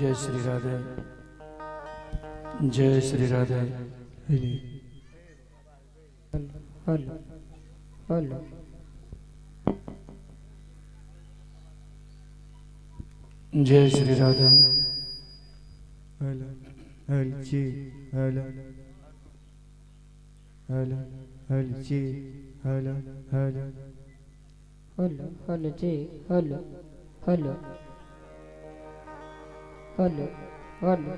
जय श्री राधे, जय Shri Radhe. Hello hello. जय श्री राधे। हेलो हेलो जी हेलो हेलो हेलो जी हेलो हेलो हेलो हेलो जी hello hello hello hello.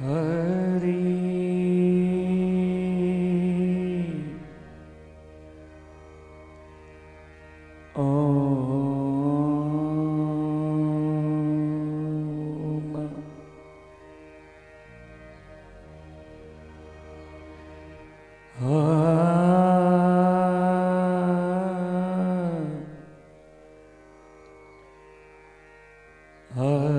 Hari Om. Hari.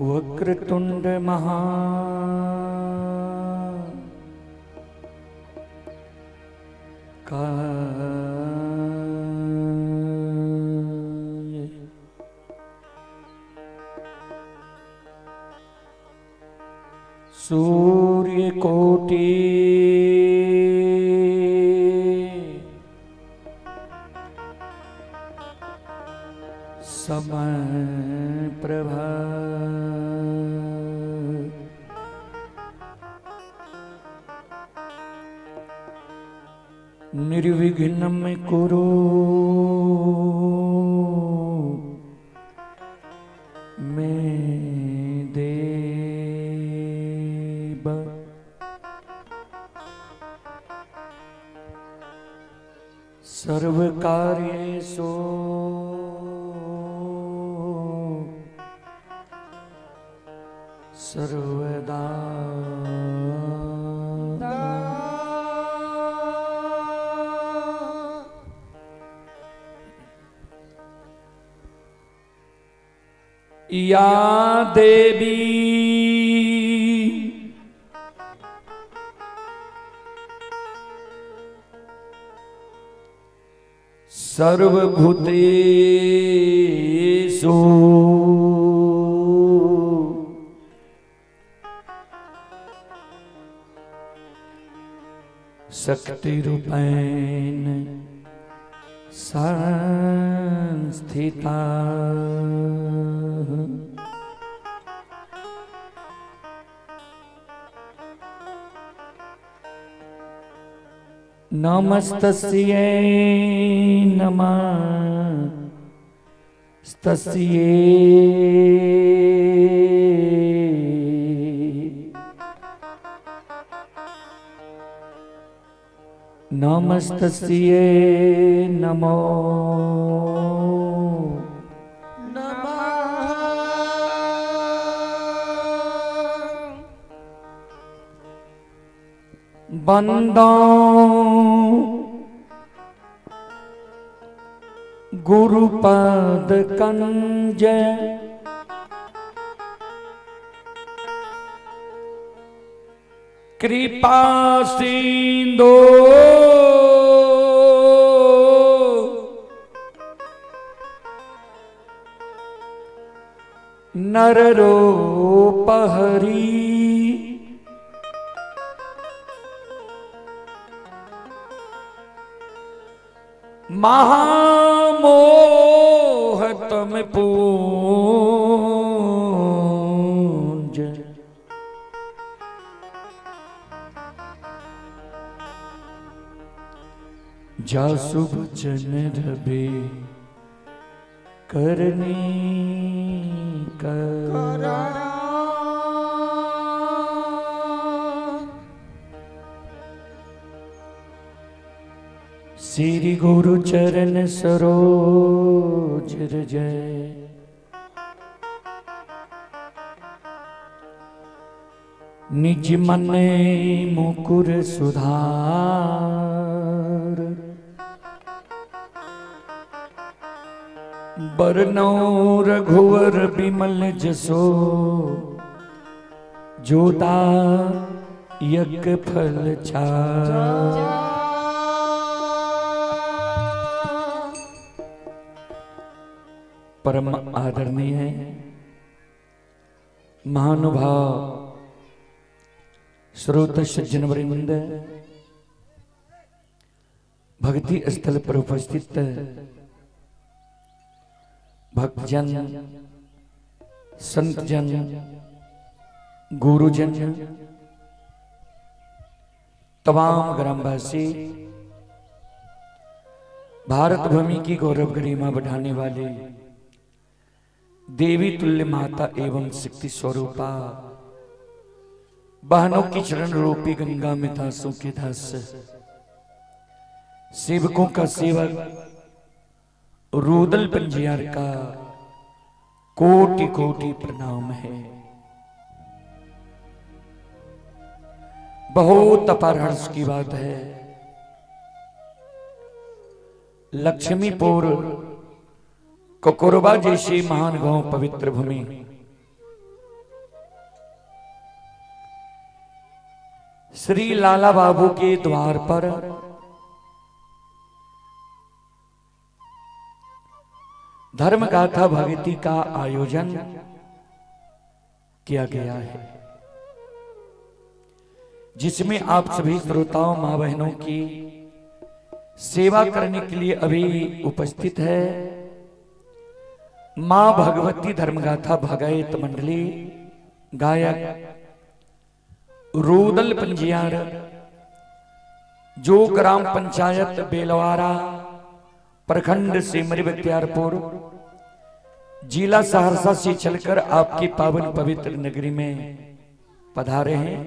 Vakratunda महा काय सूर्यकोटि समप्रभा निर्विघ्नं कुरु मे देव। सर्वकार्येषु सर्वदा या देवी सर्वभूतेषु शक्तिरूपेण संस्थिता। नमस्तस्यै नमस्तस्यै नमस्तस्यै नमो बंदो गुरुपद कंज कृपा सिंधो नर रूप हरि महामोह तम पूंज। जासु बचन रबे करनी कर। श्री गुरु चरण सरोज रज निज मन मुकुर सुधार। बरनौ रघुवर बिमल जसो जोता यक फल चार। परम आदरणीय महानुभाव श्रोत सज्जन वृंद, भक्ति स्थल पर उपस्थित भक्तजन, संतजन, गुरुजन, तमाम ग्रामवासी, भारत भूमि की गौरव गरिमा बढ़ाने वाले देवी तुल्य माता एवं शक्ति स्वरूपा बहनों की चरण रूपी गंगा में दासों के दास, सेवकों का सेवक रूदल पंजियार का कोटि कोटि प्रणाम है। बहुत अपार हर्ष की बात है, लक्ष्मीपुर कोकोरबा जैसी महान गांव पवित्र भूमि श्री लाला बाबू के द्वार पर धर्म गाथा भक्ति का आयोजन किया गया है, जिसमें आप सभी श्रोताओं मां बहनों की सेवा करने के लिए अभी उपस्थित है मां भगवती धर्मगाथा भगैत मंडली, गायक रूदल पंजियार, जो ग्राम पंचायत बेलवारा, प्रखंड सिमरी बख्तियारपुर, जिला सहरसा से चलकर आपकी पावन पवित्र नगरी में पधारे हैं।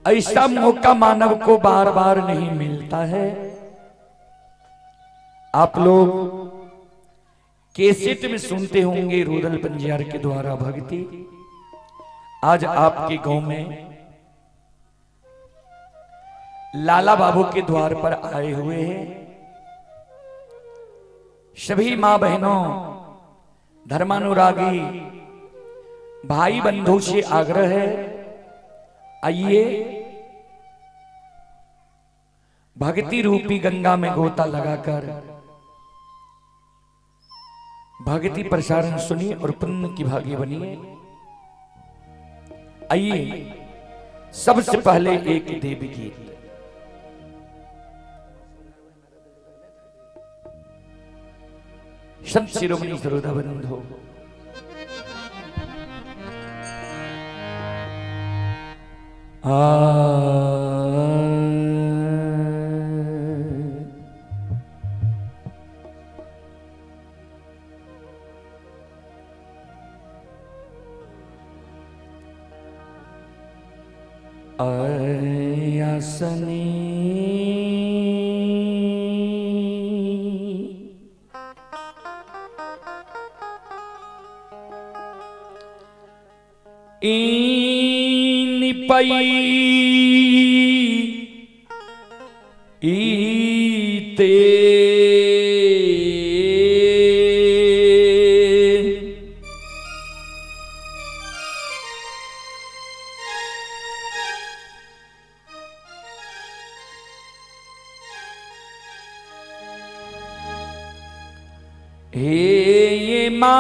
ऐसा मौका मानव को बार बार नहीं मिलता है। आप लोग कैसेट में सुनते होंगे रूदल पंजियार के द्वारा भक्ति। आज आपके गांव में लाला बाबू के द्वार पर आए हुए हैं। सभी मां बहनों, धर्मानुरागी भाई बंधु से आग्रह है, आइए भक्ति रूपी गंगा में गोता लगाकर भक्ति प्रसारण सुनिए और पुण्य की भागी बनिए। आइए सबसे पहले एक देवी गीत। संत शिरोमणि सरोदा बंधु आ आसनी इन पई ईते हे मां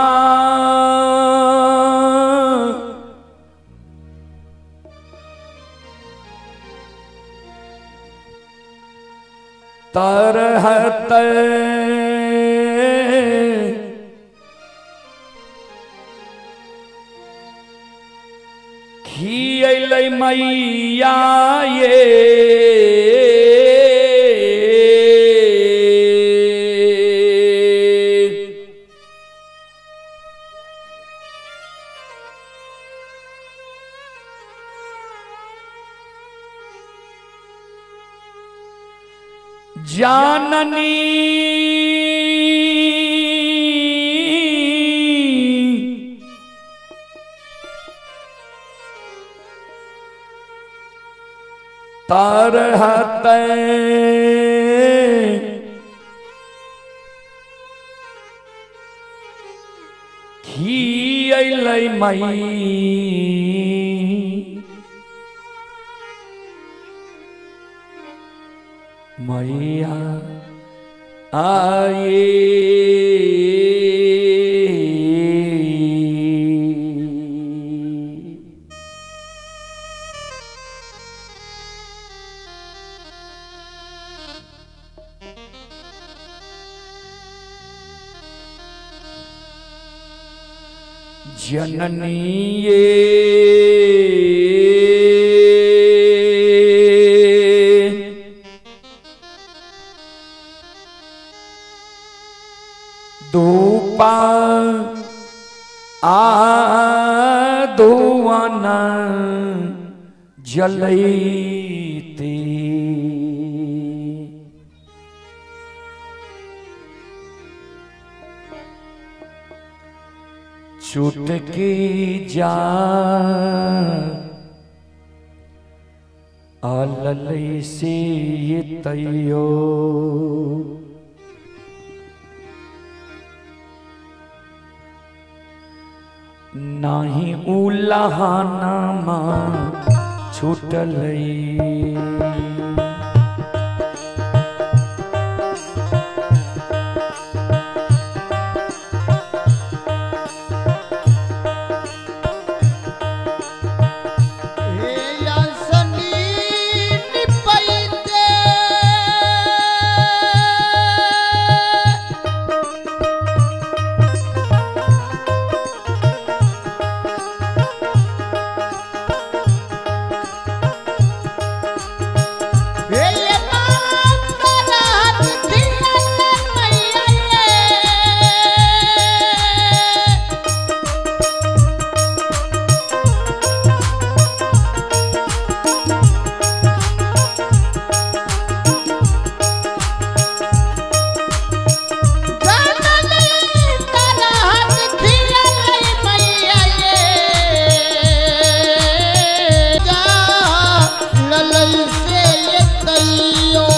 तरहत खियल मैया ये। जाननी तरहत खियलै मई मैया आई। जननी ये धूपा आ धुआना जलैती चुटकी जा अललई से ये तैयो नाही उलहाना माँ छूटलई। हे आसनी निपैते हे मातरहत खिलल मैया ये। जननी तरहत खिलल मैया ये। जा ललई से ये तैयो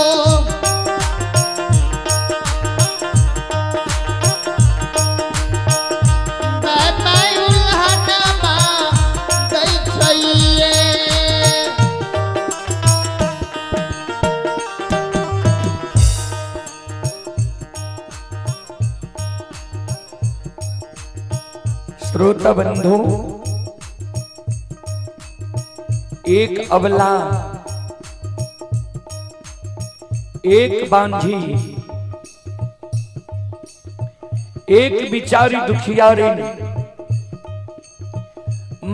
मैं उल्हनमा दै छैये। श्रोता बंधु, एक अबला एक बांझी एक बिचारी दुखियारी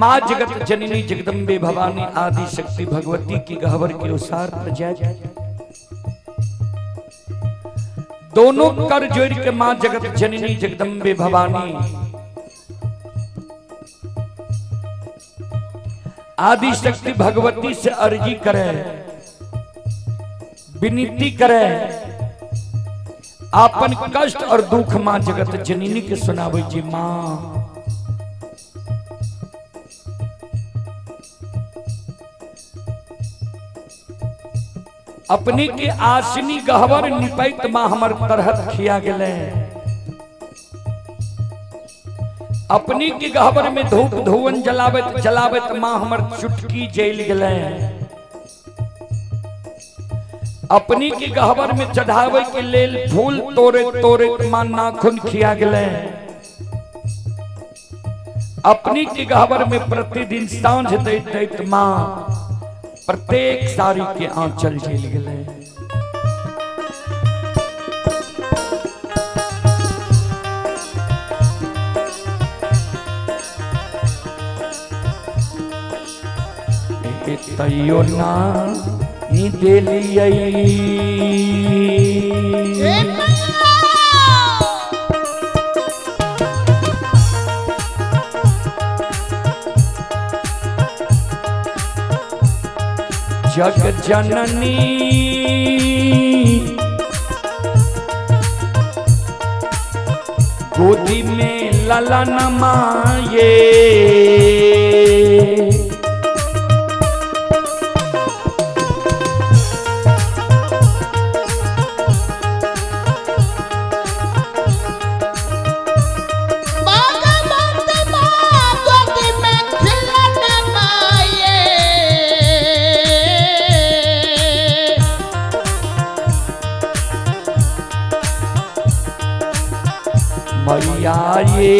माँ जगत जननी जगदम्बे भवानी आदि शक्ति भगवती की गहवर के उसार पर जाए दोनों कर जोड़ के माँ जगत जननी जगदम्बे भवानी आदि शक्ति भगवती से अर्जी करे, विनती करे, आपन कष्ट और दुख माँ जगत जननी के सुनावे जी। माँ अपने के आसनी गहवर निपैत माँ हमर तरहत खिया गेले, अपने के गहवर में धूप धुवन जलावत जलावत माँ हमर चुटकी जल गेले, अपने के गहवर में चढ़ावे के लेल फूल तोड़े तोड़े माँ नाखून खिया गेले, अपने के गहवर में प्रतिदिन सांझ दैत दैत माँ प्रत्येक साड़ी के आंचल जल गेले। तैयो ना ही देलियै हे मैया जग जननी गोदी में ललन माये। भगवंत माँ गोदी में खिलन माये। मैया ये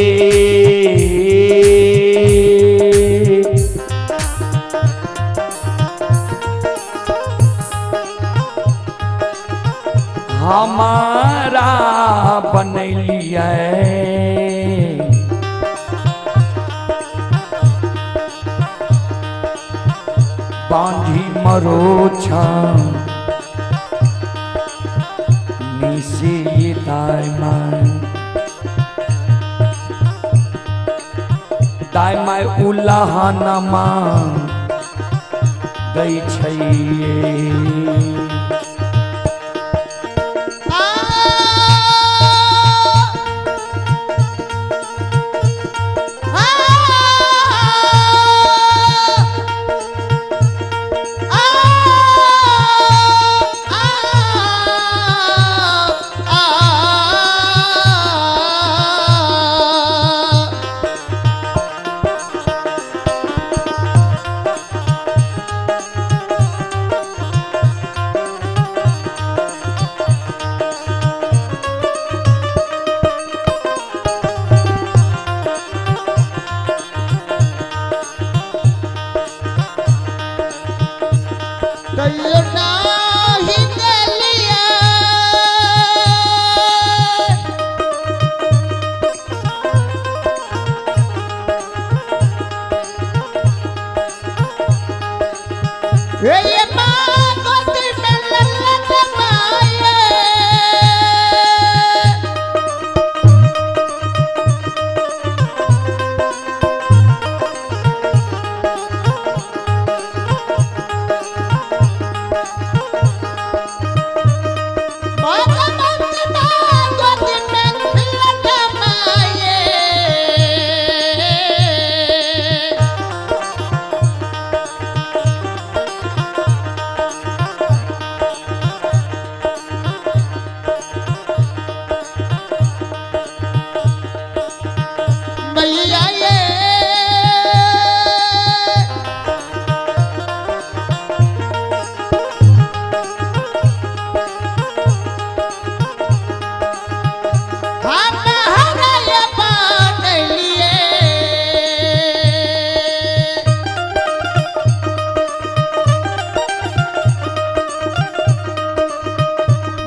हमारा बनैलिए बांधी मरोछा निसे ये दाय माय दाय माय उलाहनमा दै छैये। आ आ आ कहियो नाही देलिए हे माँ गोदी में ललन माये। भगवंत माँ गोदी में खिलन माये। मैया ये हम हरय बनलिए।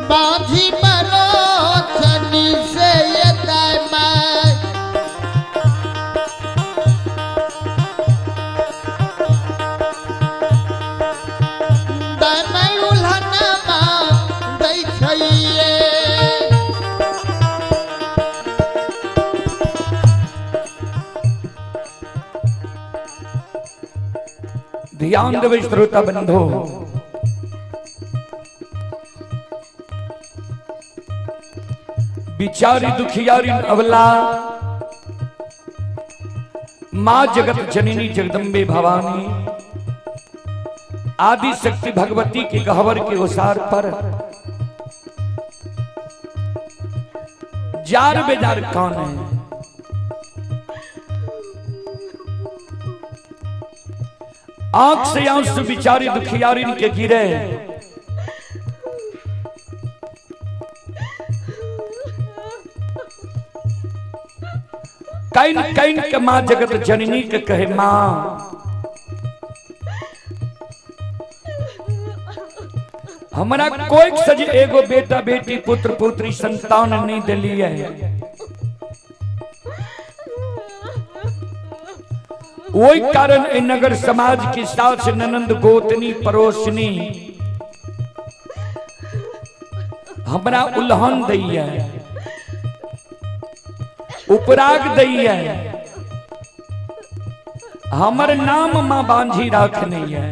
बाँझी मरोचनी से ये दाय माय। दाय माय उल्हनमा दै छैये। ध्यान देवे श्रोता बंधु, बिचारी दुखियारी अवला माँ जगत जननी जगदम्बे भवानी आदि शक्ति भगवती के गहवर के ओसार पर जार बेजार कौन है? आंख से आंसू बिचारी दुखियारी के गिरे। Can can के मां जगत जननी के कहे मां हमरा कोई सज एगो बेटा बेटी पुत्र पुत्री संतान नहीं दिली है। वही कारण ए नगर समाज की सास ननंद गोतनी पड़ोसनी हमरा उल्हन दैया, उपराग दैया, हमर नाम मां बांझी राखने है।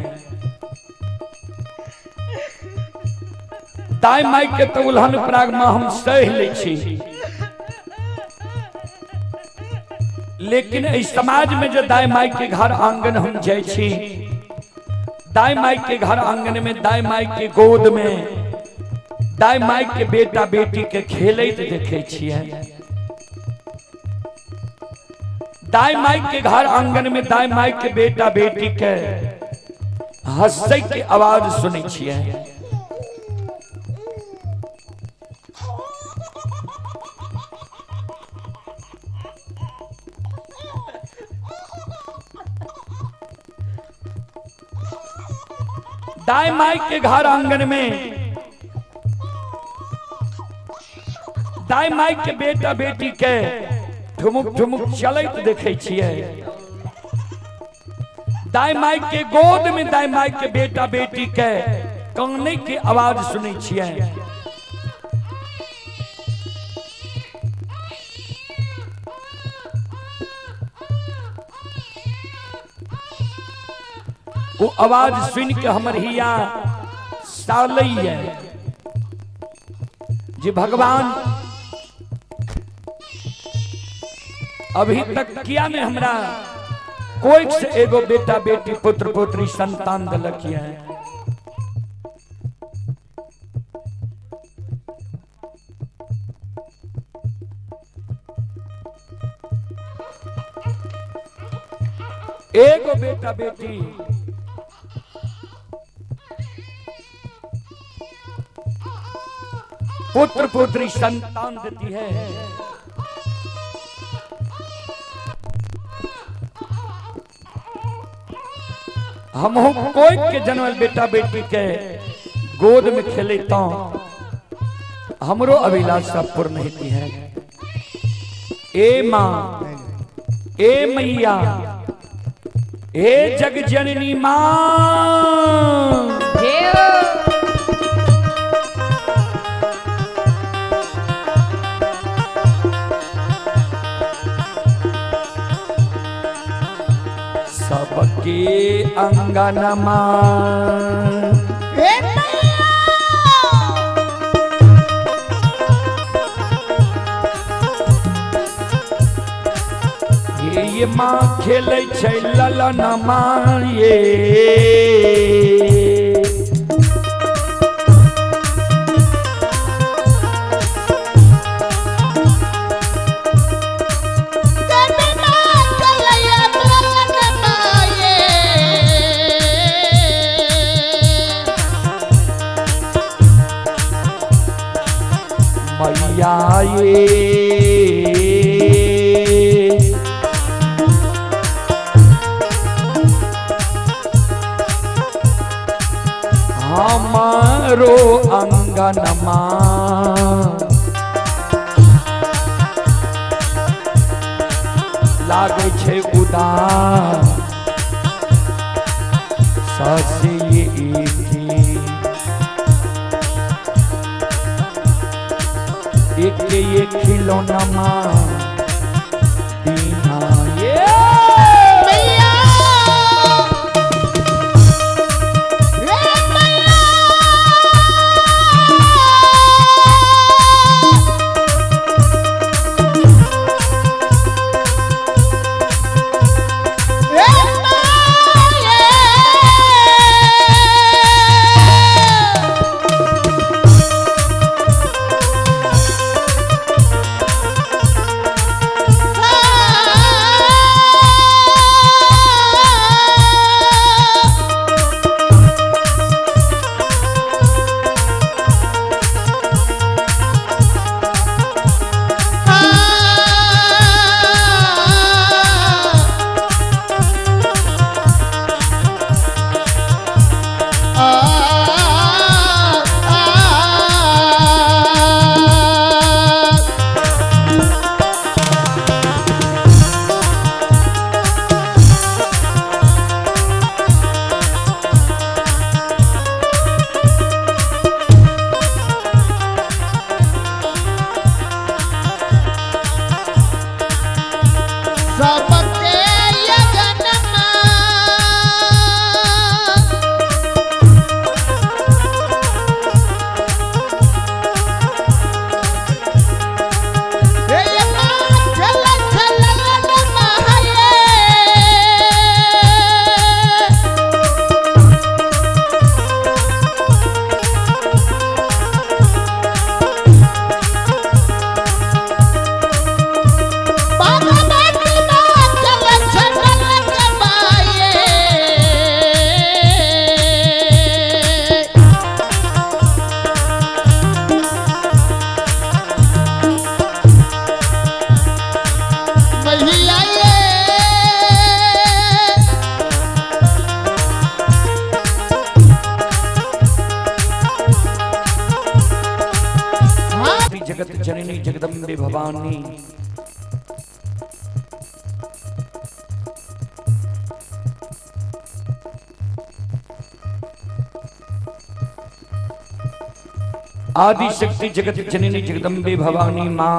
दाई माई के तो उल्हन उपराग मां हम सह ले छी, लेकिन एहि समाज में जे दाय माई के घर आंगन हम जाइ छी, दाय माई के घर आंगन में, दाय माई के गोद में दाय माई के बेटा बेटी के खेलैत देखे छियै। दाय माई के घर आंगन में दाय माई के बेटा बेटी के हंसै के आवाज सुनै छियै। दाय माई के घर आंगन में दाय माई के बेटा बेटी के ठुमुक ठुमुक चलैत देखे छियै। दाय माई के गोद में दाय माई के बेटा बेटी के काने के आवाज सुनै छियै। वो आवाज सुन के हमर हिया सालैया जे भगवान अभी तक किया ने हमरा कोई से एगो बेटा बेटी पुत्र पुत्री संतान दिलक है। एगो बेटा बेटी पुत्र पुत्री संतान देती है। हम कोई के जन्मल बेटा बेटी के गोद में खेलता हमरो अभिलाषा पूर्ण होती है। ए माँ, ए मैया, ए जग जननी माँ, सबके अंगनमा ये माँ खेलै छै ललनमा ये। मैया ये हमारो अंगनमा लागै छै उदास ससे एक ये खिलौना माँ दीना ये मैया रे मैया रे मैया। सबके यगनमा हे माँ चल चल ललनमा। नहीं आए। जगत जननी जगदम्बे भवानी, आदि शक्ति जगत जननी जगदम्बे भवानी माँ,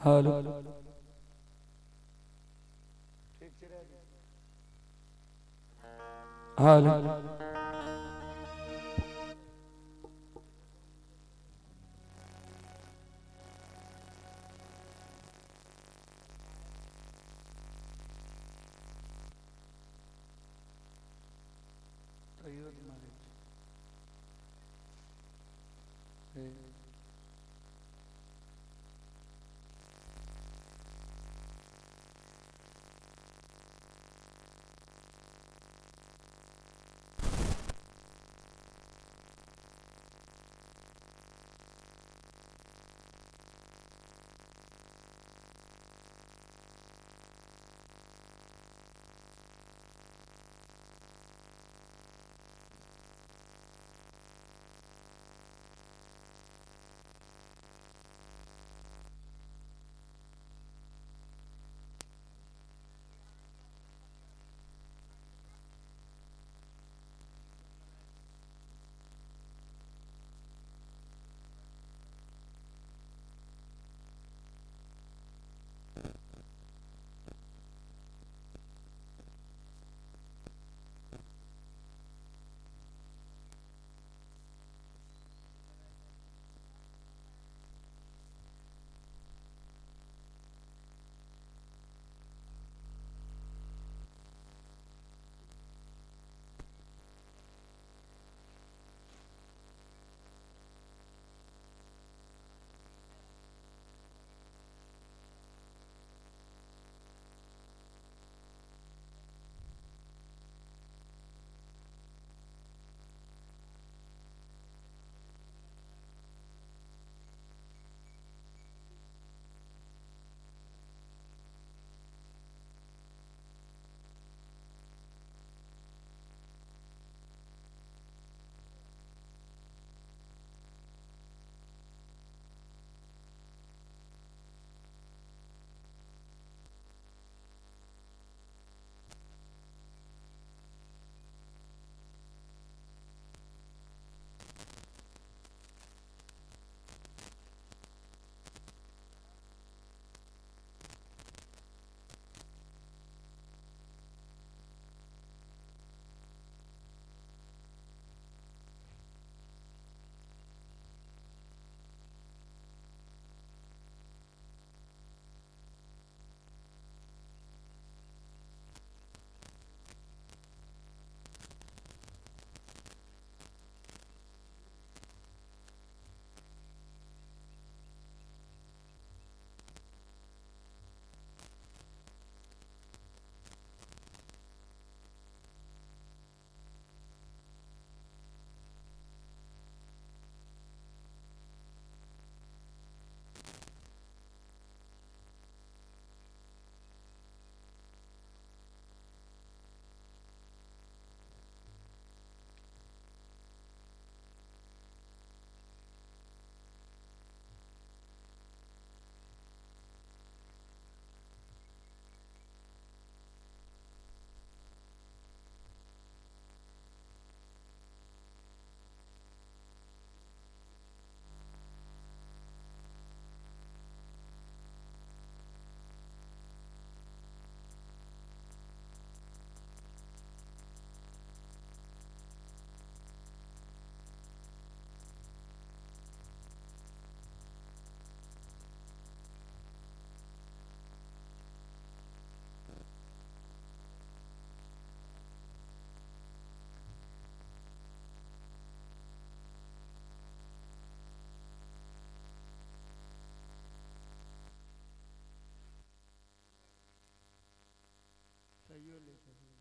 हेलो हेलो कैयो लै छथिन।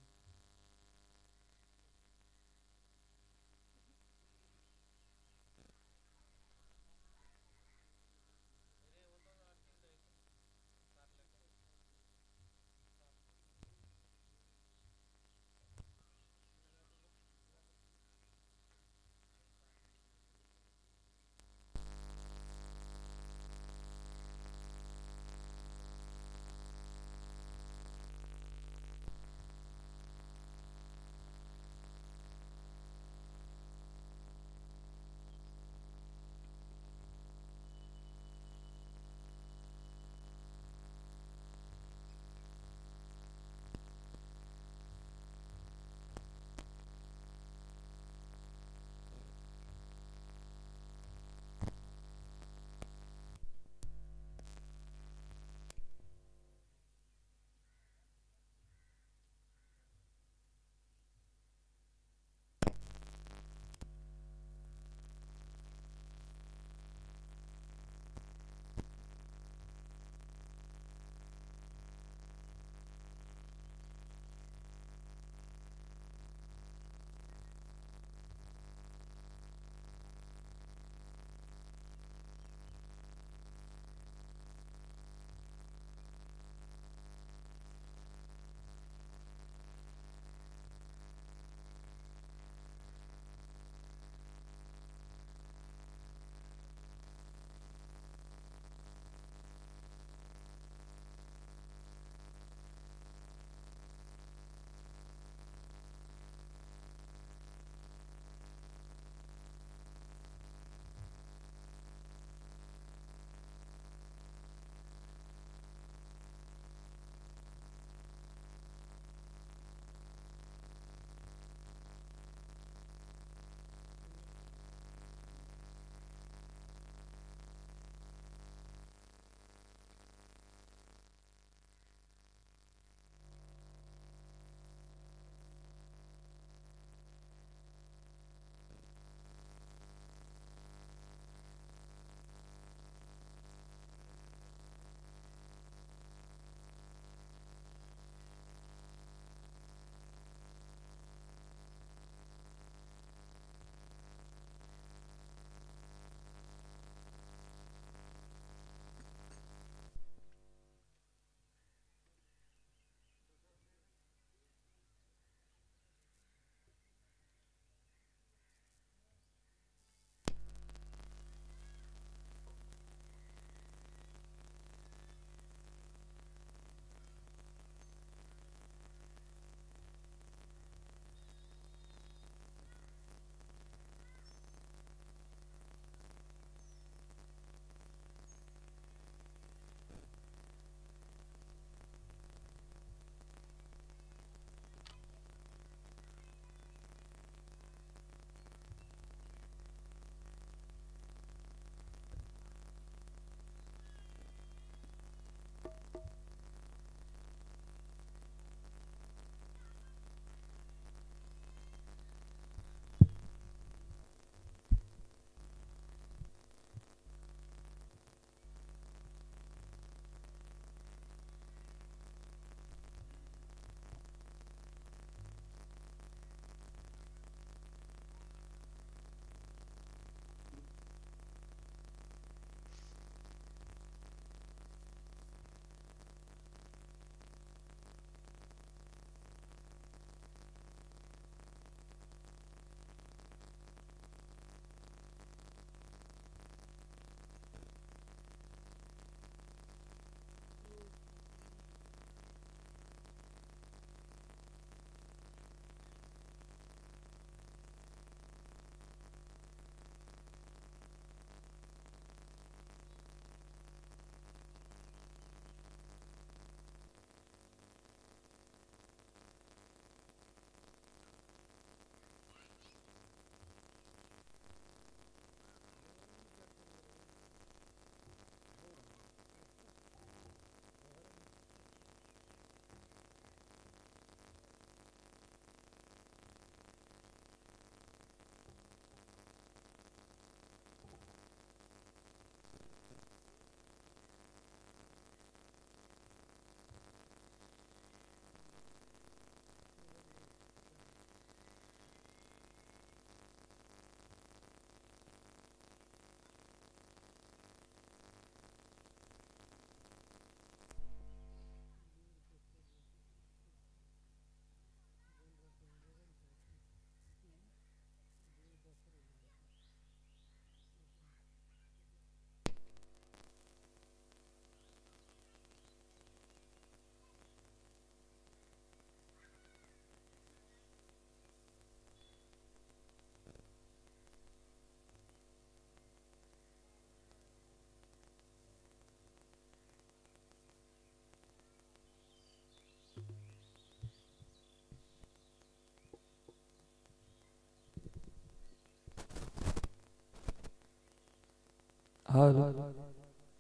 हेलो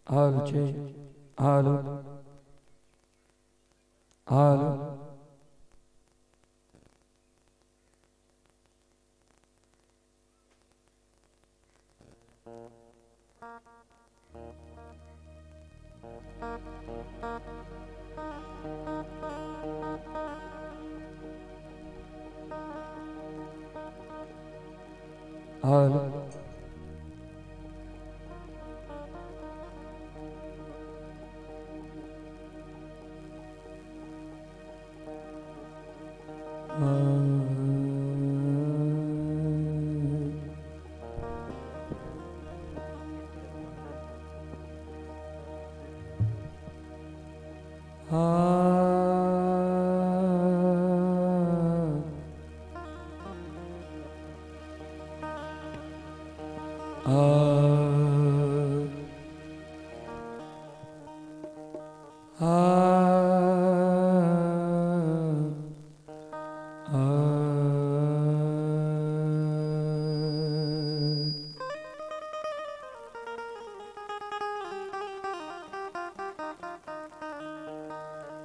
हेलो छे हेलो हेलो। हेलो।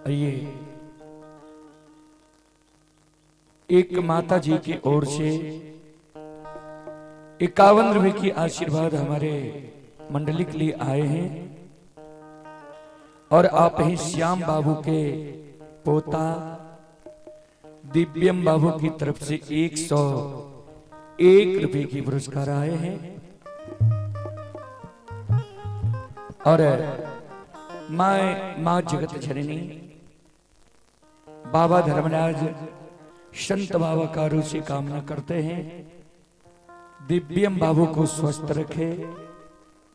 ये एक माता जी की ओर से 51 रुपए की आशीर्वाद हमारे मंडली के लिए आए हैं और आप ही श्याम बाबू के पोता दिव्यम बाबू की तरफ से 101 रुपए की पुरस्कार आए हैं। और माँ माँ जगत जननी बाबा धर्मराज संत बाबा कारू से कामना करते हैं, दिव्यम बाबू को स्वस्थ रखे,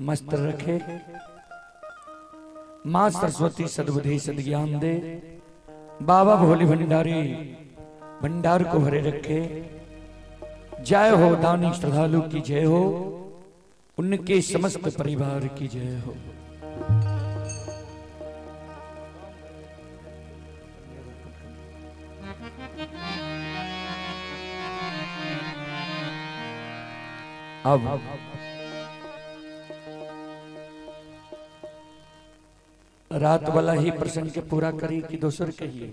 मस्त रखे, माँ सरस्वती सद्बुद्धि सद्ज्ञान दे, बाबा भोले भंडारी भंडार को भरे रखे। जय हो दानी श्रद्धालु की जय हो, उनके समस्त परिवार की जय हो। अब रात वाला ही प्रसंग के पूरा करी कि दोसर कहिए।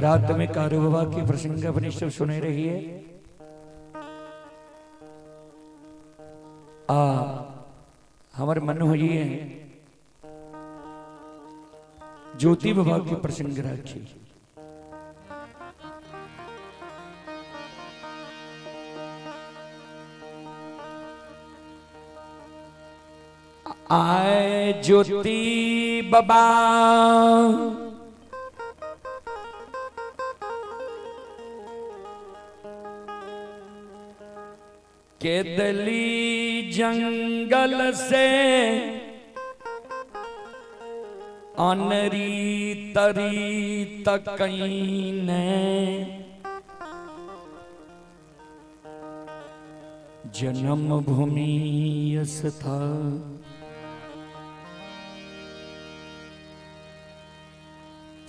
रात में कारू बाबा के प्रसंग अपने सब सुने रहिए। आ हमारे मन हो है ज्योति बाबा के प्रसंग राखी। आए ज्योति बाबा केदली जंगल से अनरी तरी तकईने जन्म भूमि था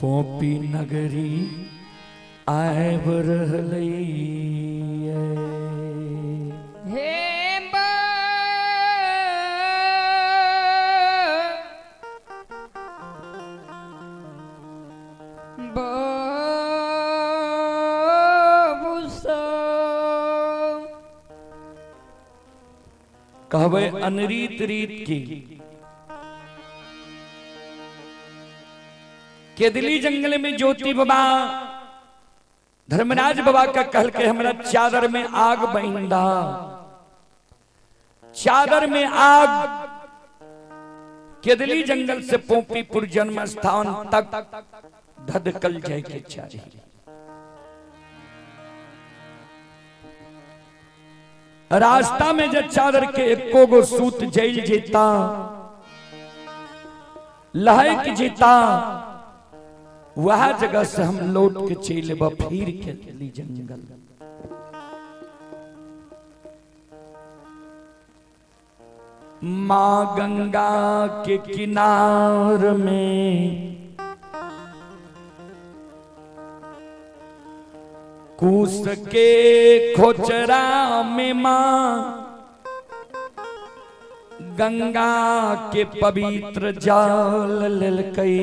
पोपी नगरी आब रहलै। कहवे अनरीत रीत की केदली जंगल में ज्योति बाबा धर्मराज बाबा का कहल के हमरा चादर में आग बहिंदा, चादर में आग केदली जंगल से पोपीपुर जन्म स्थान तक धधकल जाए के चाहिए। रास्ता में जब चादर के एको गो सूत जल जेता लहक जेता वह जगह से हम लौट के चले फिर केदली जंगल। मां गंगा के किनार में कूस के खोचरा में मां गंगा के पवित्र जल लेलकै।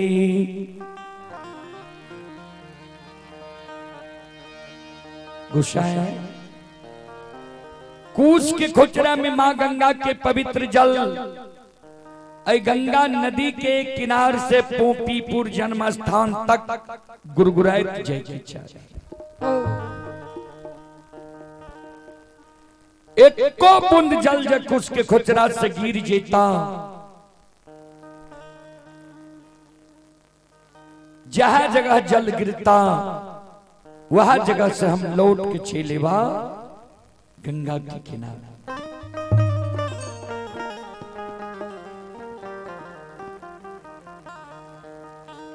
गुस्साए कुश के खोचरा में मां गंगा के पवित्र जल गंगा नदी के किनार से पोपीपुर जन्म स्थान तक गुरगुराइत जाय के चाही। एको बूंद जल जे कुश के खोचरा से गिर जेता, जहां जगह जल गिरता वह जगह से हम लौट के चलेवा गंगा के किनारे।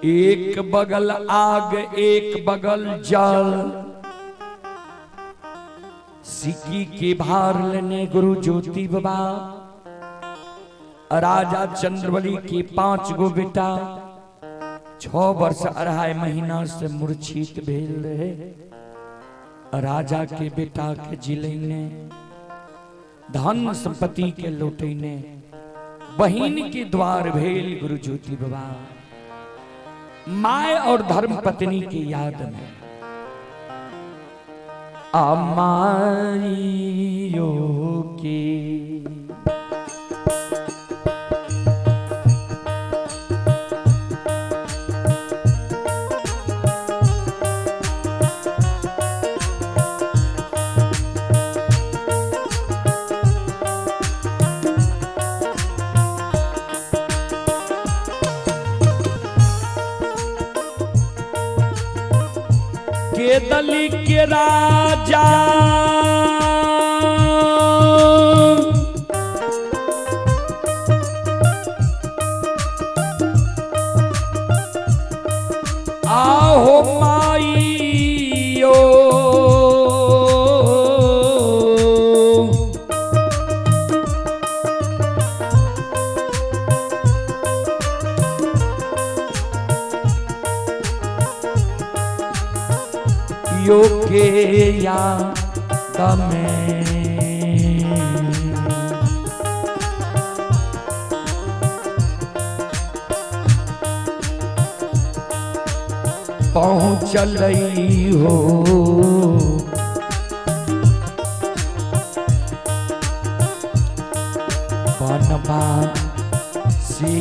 एक बगल आग एक बगल जल, सिक्की के भार लेने गुरु ज्योति बाबा। राजा चंद्रबली के 5 गो बेटा 6 वर्ष 2.5 महीना से मूर्छित भेल रहे। राजा के बेटा के जिलेने, धन संपत्ति के लौटेने, बहिन के द्वार भेल गुरु ज्योति बाबा। My और धर्म पत्नी की याद में अमाइयो के केदली के राजा आहो माईयो यो के याद में पहुँचल हो बनवा से।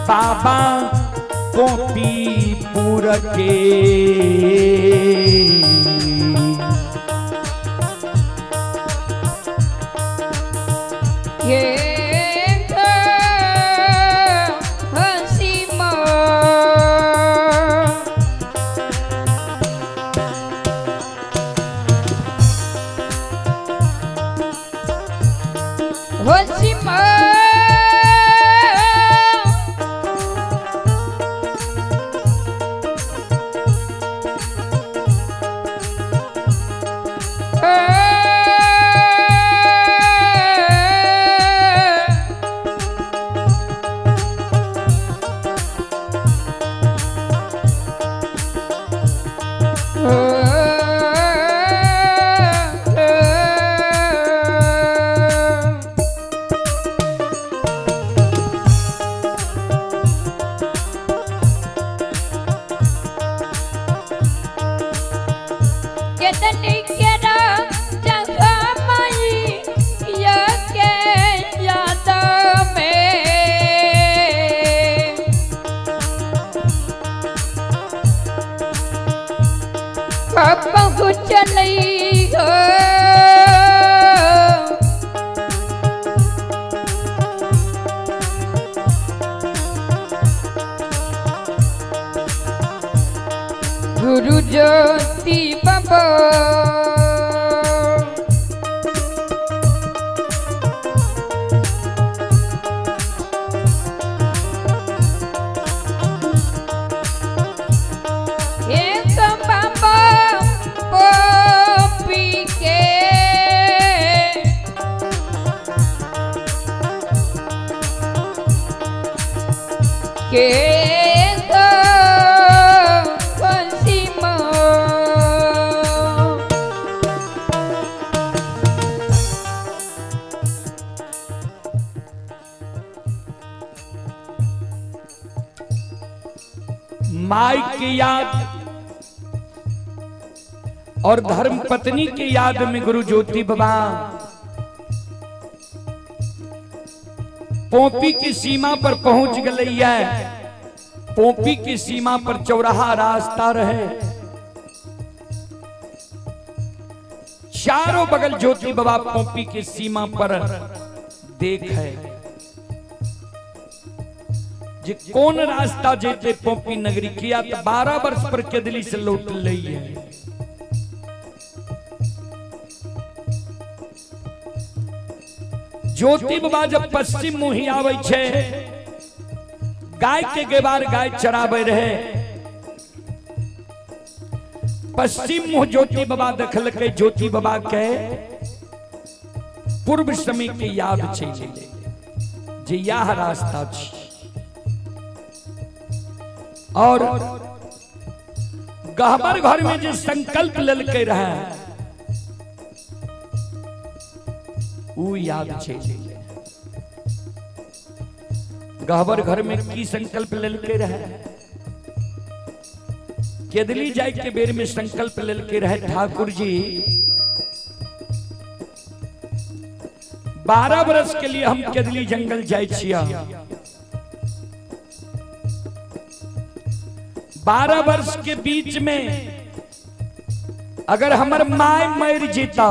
बाबा गोपीपुर के ये हंसी हंसी गुरु ज्योति बाबा एक बाबा पी के के माई के याद और धर्म पत्नी के याद में गुरु ज्योति बाबा पोपी की सीमा पर पहुंच गई है। पोपी की सीमा पर चौराहा रास्ता रहे, चारों बगल ज्योति बाबा पोपी की सीमा पर देख है जे कौन रास्ता जेते पोपी नगरी किया तो 12 वर्ष पर केदली से लौट लई है। ज्योति बाबा जब पश्चिम मुही आवे छे, गाय के गेबार गाय चराबे रहे, पश्चिम मुह ज्योति बाबा देखलकै, ज्योति बाबा के पूर्व समय के याद छै जे यह रास्ता छै। और गहबर घर में जे संकल्प लेलकै रहे उ याद छै। गहबर घर में की संकल्प लेलकै रहे? केदली जाय के बेर में संकल्प लेलकै रहे ठाकुर जी 12 बरस के लिए हम केदली जंगल जाय छिया। 12 वर्ष के बीच में अगर हमर my मर जीता,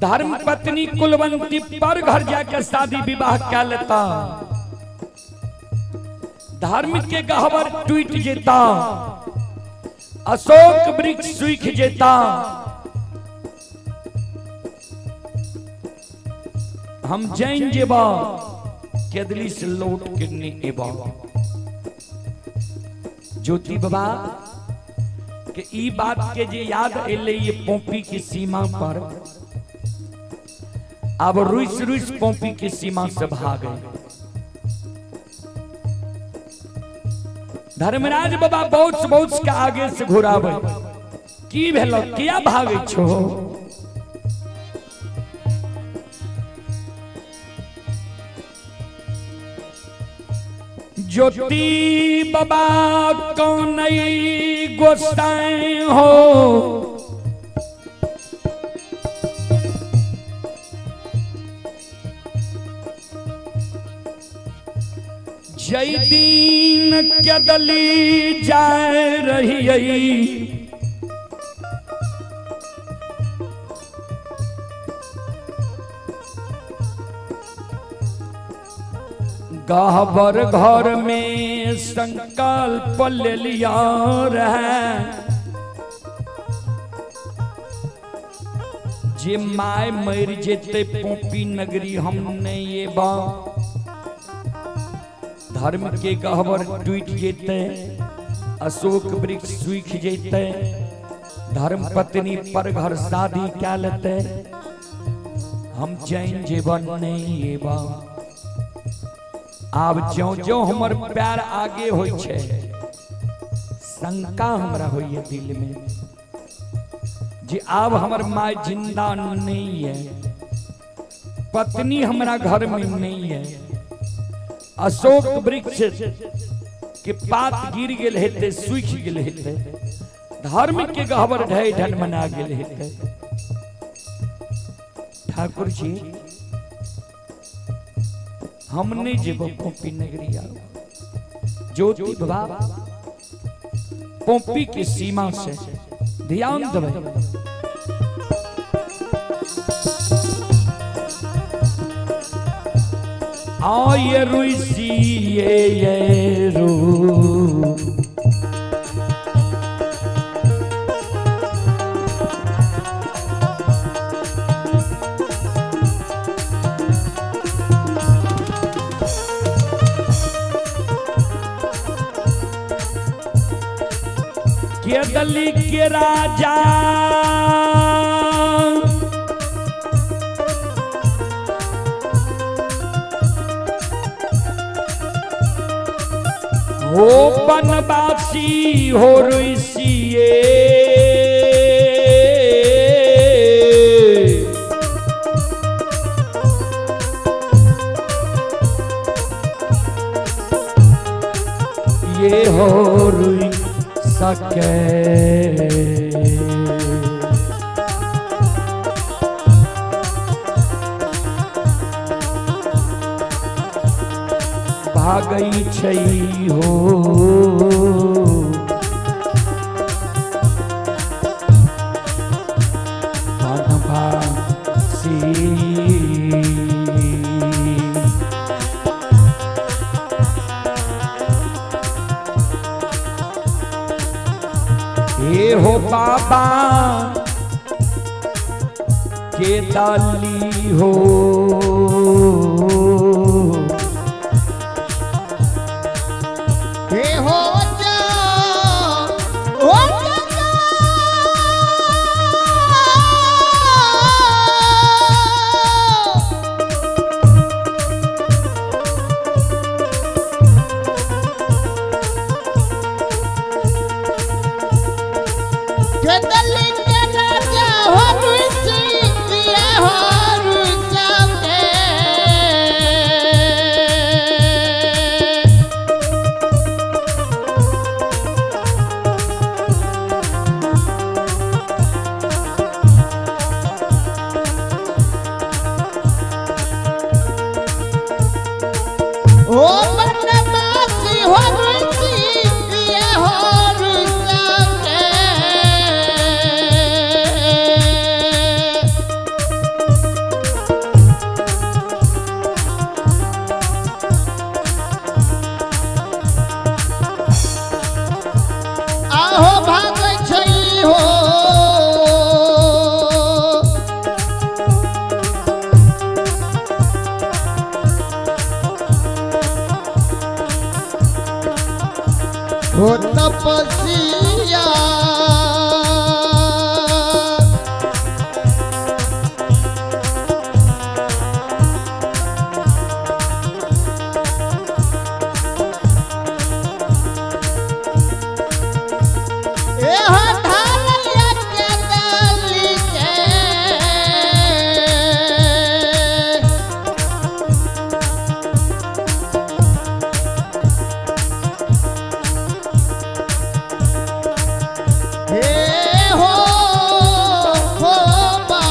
धर्म पत्नी कुलवंती पर घर जाकर शादी विवाह कर लेता, धर्म के गहवर टूट जेता, अशोक वृक्ष सूख जेता, हम जैन जेबा केदली से लौट के नहीं एबा। ज्योति बाबा के ई बात के जे याद एले ये पोपी की सीमा पर, अब रुस रुस पोपी की सीमा से भागे। धर्मराज बाबा बहुत बहुत के आगे से घुरावे, की भेलो किया भागे छो? ज्योति बाबा कौन गोसाई हो, जय दीन केदली जाए रही, गहबर घर में संकल्प ले लिया रहे जे my मर जेते पोपी नगरी हम नहीं एबा, धर्म के गहबर टूट जेते, अशोक वृक्ष सूख जेते, धर्म पत्नी पर घर शादी क्या लेते, हम जैन जीवन नहीं एबा। आब ज्यों ज्यों हमर प्यार आगे होइ छे, शंका हमरा होइए दिल में जे आब हमर my जिंदा नहीं है, पत्नी हमरा घर में नहीं है, अशोक वृक्ष के पात गिर गेल हेते, सूख गेल हेते, धर्म के गहबर ढह ढन मना गेल हेते। ठाकुर जी हम नहीं जेबो पोपी नगरी आओ। ज्योति बाबा पोपी की सीमा से ध्यान देवे, आ ये रुसी ये रू केदली के राजा हो बनवासी हो ऋषिए, के भागै छै हो। वनवासी हे हो बाबा के डाली हो। हे हो जा हो जा। के दली के राजा हो रुचि ये हो रुचि। ओ बनवासी हो रुचि ये हो रुचि। आहो भागै छै हो। हो तपसिया ए हो ढालैया के डाली के। हे हो हो बा।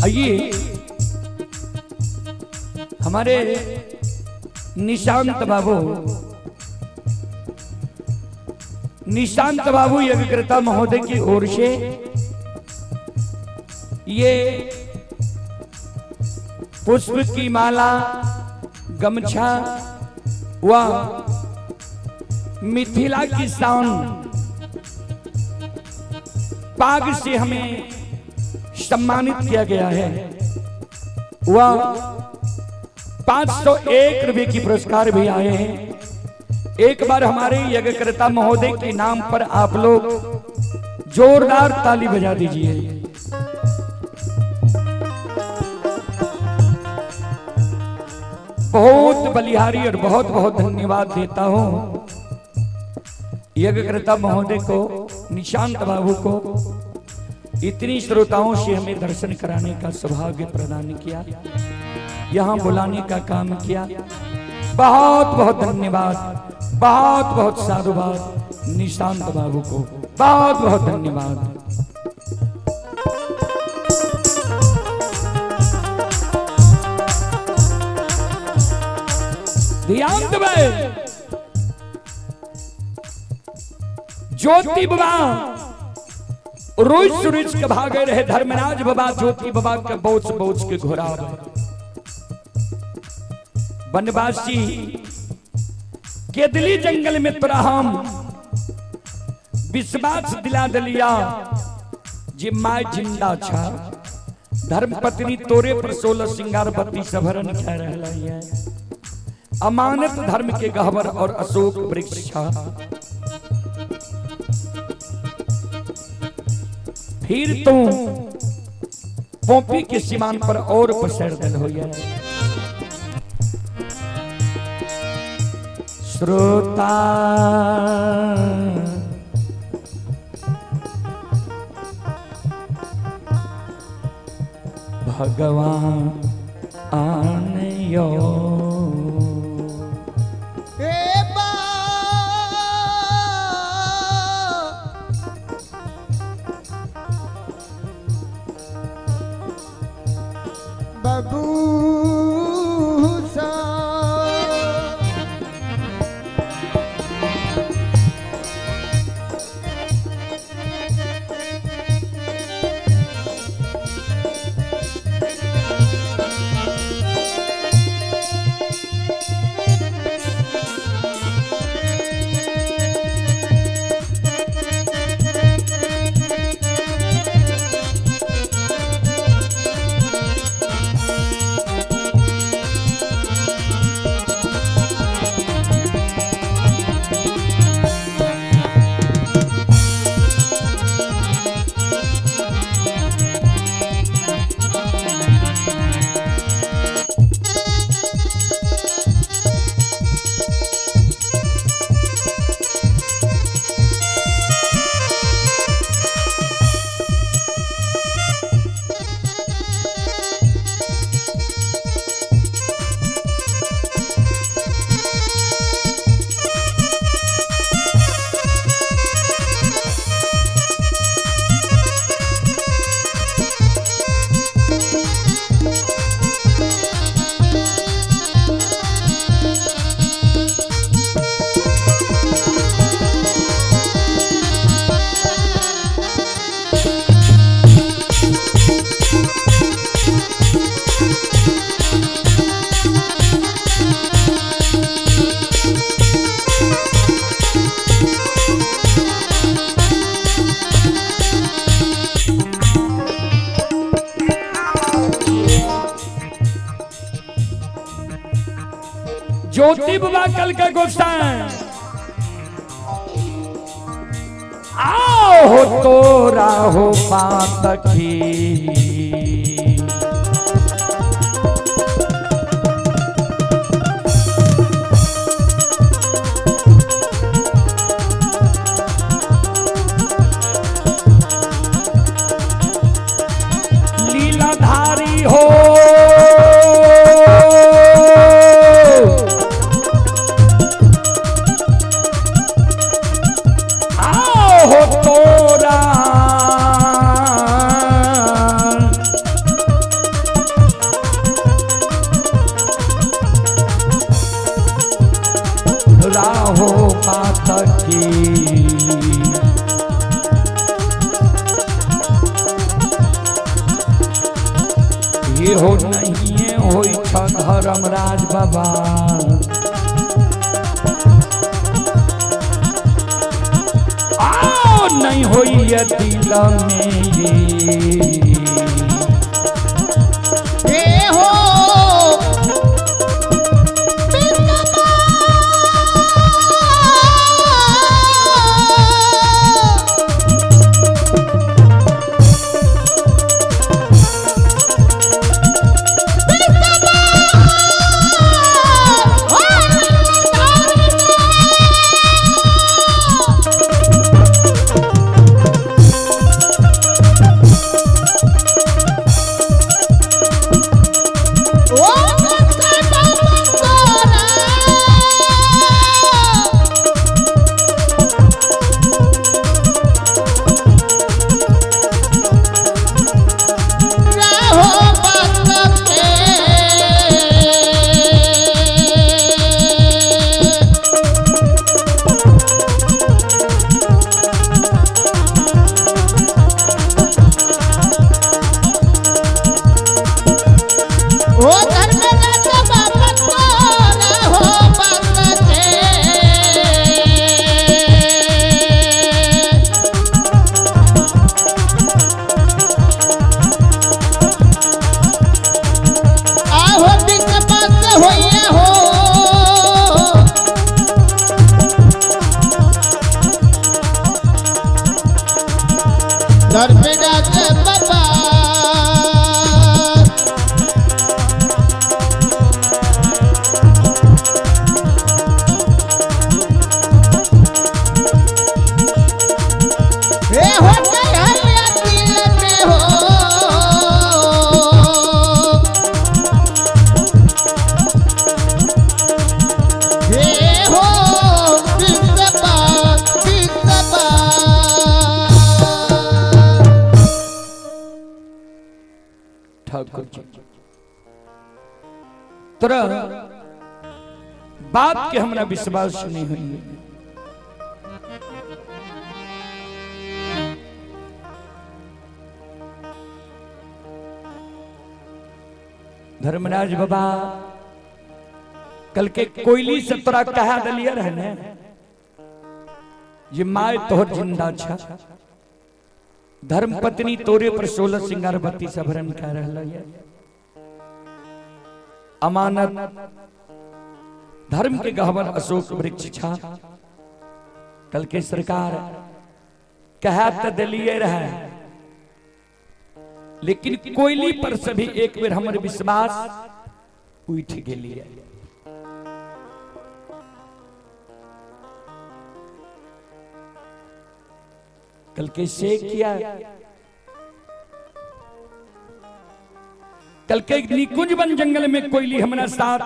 आइए हमारे निशांत बाबू, निशांत बाबू ये विक्रेता महोदय की ओर से ये पुष्प की माला, गमछा व मिथिला की शान पाग से हमें सम्मानित किया गया है। वह 501 रुपए की पुरस्कार भी आए हैं। एक बार हमारे यज्ञकर्ता महोदय के नाम पर आप लोग जोरदार ताली बजा दीजिए। बहुत बलिहारी और बहुत बहुत धन्यवाद देता हूं यज्ञकर्ता महोदय को, निशांत बाबू को, इतनी श्रोताओं से हमें दर्शन कराने का सौभाग्य प्रदान किया, यहाँ बुलाने का काम किया। बहुत बहुत धन्यवाद, बहुत बहुत साधुवाद निशांत बाबू को, बहुत बहुत धन्यवाद। ध्यान देबै, ज्योति बाबा रोज सूरज के भागे रहे, धर्मराज बाबा ज्योति बाबा के बोच बोच के घोरा। वनवासी केदली जंगल में तोरा हम विश्वास दिला दिलिया जे my जिंदा छा, धर्म पत्नी तोरे पर 16 श्रृंगार बत्ती सभरन कह रहलै है, अमानत धर्म के गहवर और अशोक वृक्ष छा। फिर तू पोपी के सीमान पर और पसर दल हो गया। श्रोता भगवान आनयो ज्योति बाबा कल के गोसाई आओ हो तोरा हो पातकी लीलाधारी हो हो तोरा राहो पातकी ये हो नहीं होई धर्मराज बाबा आओ नहीं होई ये दिल में हे हो धर्मराज बाबा। हे हो हरिया दिल में हो, हे हो बिसबा बिसबा। ठाकुर जी तोरा बात के हमरा विश्वास नहीं हुई। धर्मराज बाबा कल के कोयली से तोरा कहा दिलिए रहे ने जे my तोहर जिंदा छा, धर्म पत्नी तोरे पर 16 सिंगार बत्ती सबरन कह रहल है। अमानत धर्म के गहवर अशोक वृक्ष छा। कल के सरकार कहा तो दिलिए रहे, लेकिन कोयली पर से भी एक बेर हमर विश्वास उठ गेलिए। कल के से किया, कल के निकुंज वन जंगल में कोयली हमरा साथ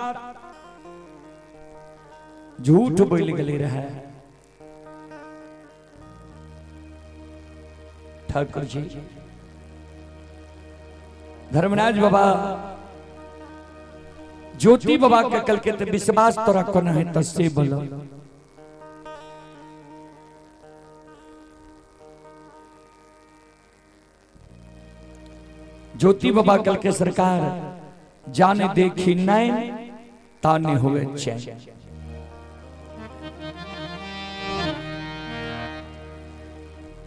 झूठ बोल गले रहे। ठाकुर जी धर्मराज बाबा ज्योति बाबा के कल के ते विश्वास तोरा कोना है त से बोलो। ज्योति बाबा कल के सरकार जाने देखी नैन ताने हुए चैन।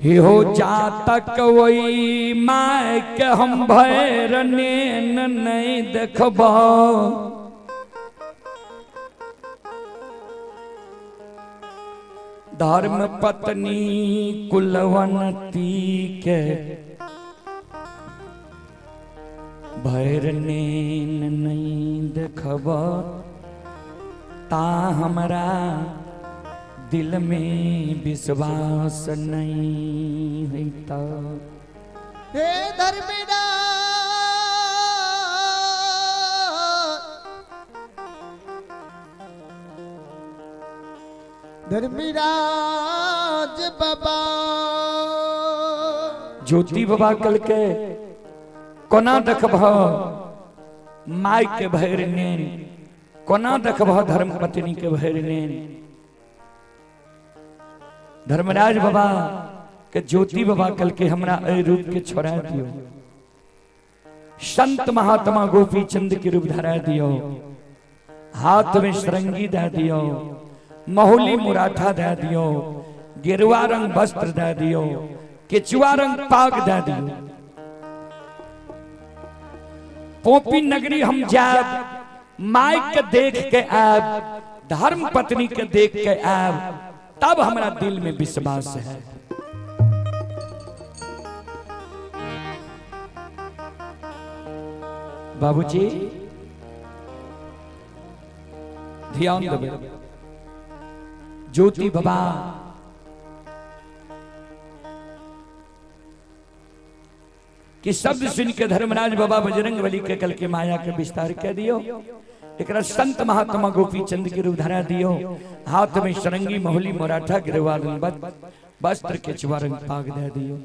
हे हो जा तक वही my के हम भैर नैन नहीं देखब, धर्म पत्नी कुलवंती के भैर नैन नहीं देखब, ता हमरा दिल में विश्वास नहीं है। हे धर्मराज धर्मराज बाबा। ज्योति बाबा कल के कोना देखब my के भैर नैन, कोना देखब धर्म पत्नी के भैर नैन। धर्मराज बाबा के ज्योति बाबा कल के हमरा ए रूप के छोड़ा दियो, संत महात्मा गोपी चंद के रूप धरा दियो, हाथ में सरंगी दे दियो, महुली मुराठा दे दियो, गेरुआ रंग वस्त्र दे दियो, केचुआ रंग पाग दे दियो। पोपी नगरी हम जाब, माई के देख के आब, धर्म पत्नी के देख के आब, तब हमारा दिल में विश्वास है। बाबूजी ध्यान देवे, ज्योति बाबा कि शब्द सुन के धर्मराज बाबा बजरंग बली के कल के माया के विस्तार कर दियो, एकरा संत महात्मा गोपी चंद के रूप धरा दियो, हाथ में सरंगी महुली मराठा गिरवा रंग वस्त्र केचुआ रंग पाग दे दियो।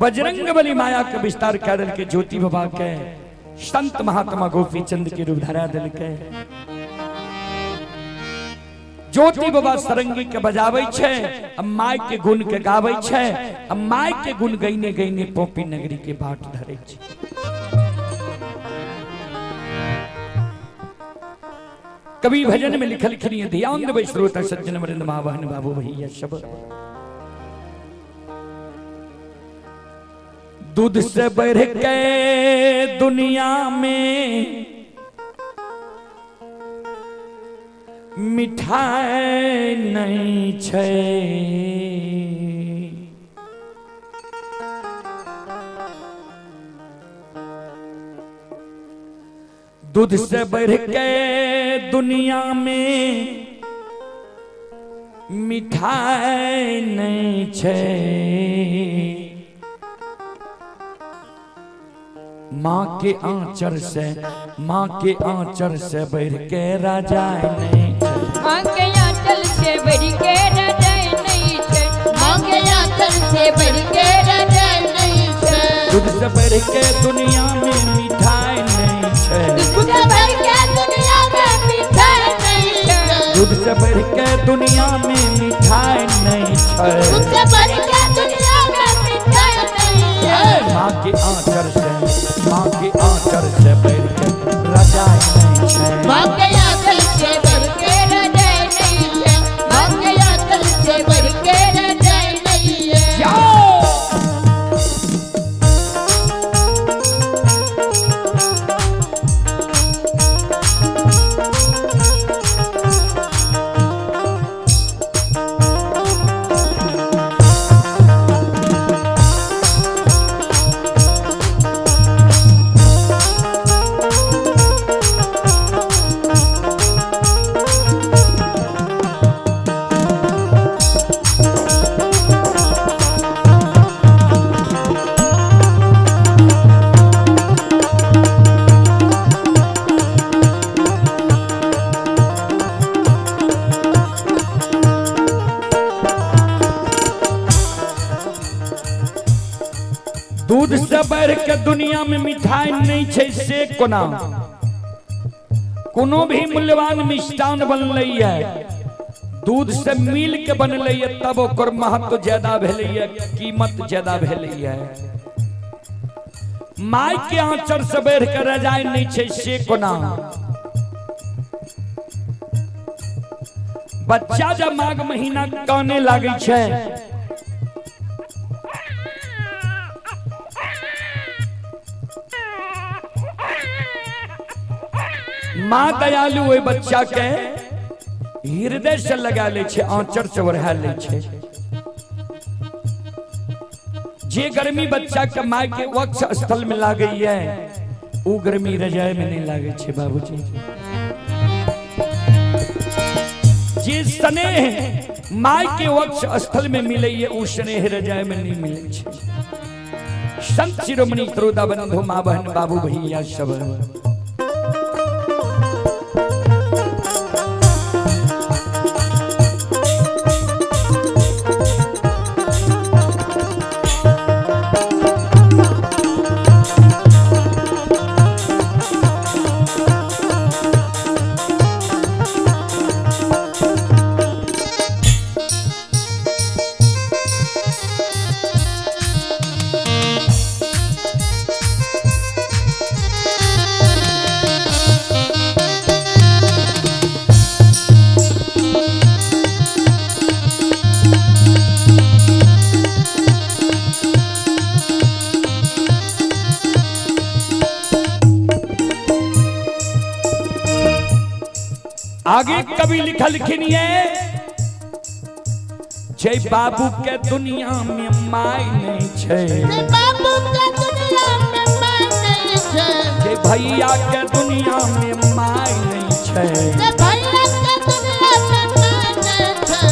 बजरंग बली माया के विस्तार कर दिल के ज्योति बाबा के संत महात्मा गोपी चंद के रूप धरा दिल के ज्योति बाबा सरंगी के बजावे छे, अब my के गुण के गावे छे, अब my के गुण गईने गईने पोपी नगरी के बाट धरे छे। कवि भजन में लिखल खिनिए, ध्यान देबै श्रोता सज्जन वृंद माँ बहन बाबू भैया सब। दूध से बढ़ के दुनिया में मिठाई नहीं छे, दूध से बढ़ के दुनिया में मिठाई नहीं छै। माँ के आंचर से, माँ के आंचर से बढ़ के राजा नहीं छै। माँ के आंचल से बढ़ के रजाई नहीं छै। माँ के आंचल से बढ़ के रजाई नहीं छै। दूध से बढ़ के दुनिया में मिठाई नहीं छै। दूध से बढ़ के दुनिया में मिठाई नहीं छै। दूध से बढ़ के दुनिया में मिठाई नहीं छै। दूध से बढ़ के दुनिया में मिठाई नहीं छै। माँ के आंचर से, माँ के आंचर से बढ़ के रजाई नहीं छै। माँ के आंचल से बढ़ के रजाई नहीं छै। माँ के आंचल से बढ़ के रजाई नहीं है। जाओ। दूध से बढ़ के दुनिया में मिठाई नहीं छै से कोना? कोनो भी मूल्यवान मिष्टान बनलै है दूध से मिल के बनलै है तब ओकर महत्व ज्यादा भेलै है, कीमत ज्यादा भेलै है। माय के आंचर से बढ़ के रजाई नहीं छै से कोना? बच्चा जब माघ महीना काने लागै छै माँ दयालु ओहि बच्चा के हृदय से लगा ले छै, आंचर से ओढ़ा ले छै। जे गर्मी बच्चा के माय के वक्ष स्थल में लागै है उ गर्मी रजाई में नहीं लागै छै बाबूजी। जे स्नेह माय के वक्ष स्थल में मिले है उ स्नेह रजाई में नहीं मिले छै। संत शिरोमणि त्रोदा बंधु माँ बहन बाबू भैया सब आगे कवि लिखलखिन ये जय बाबू के दुनिया में माय नहीं छै, जे बाबू के दुनिया में माय नहीं छै। जय भैया के दुनिया में माय नहीं छै। जे भैया के दुनिया में माय नहीं छै।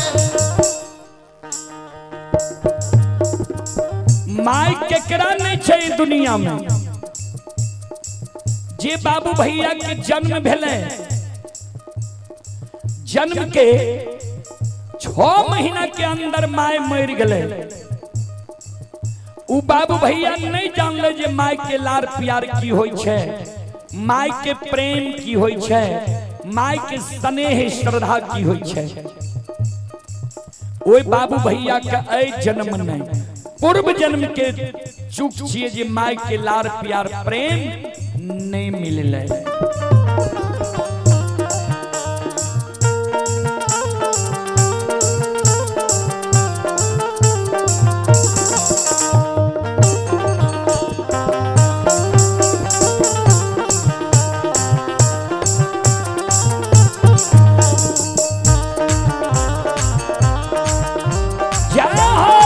माय केकरा नहीं छै दुनिया में? जे बाबू भैया के जन्म भेलै, जन्म के 6 महीना के अंदर my मर गए, उ बाबू भैया नहीं जानले जे my के लार प्यार की होई छै, my के प्रेम की होई छै, my के स्नेह श्रद्धा की होई छै। ओई बाबू भैया के ऐ जन्म नहीं पूर्व जन्म के चूक छिए जे my के लार प्यार प्रेम नहीं मिलले। जय हो।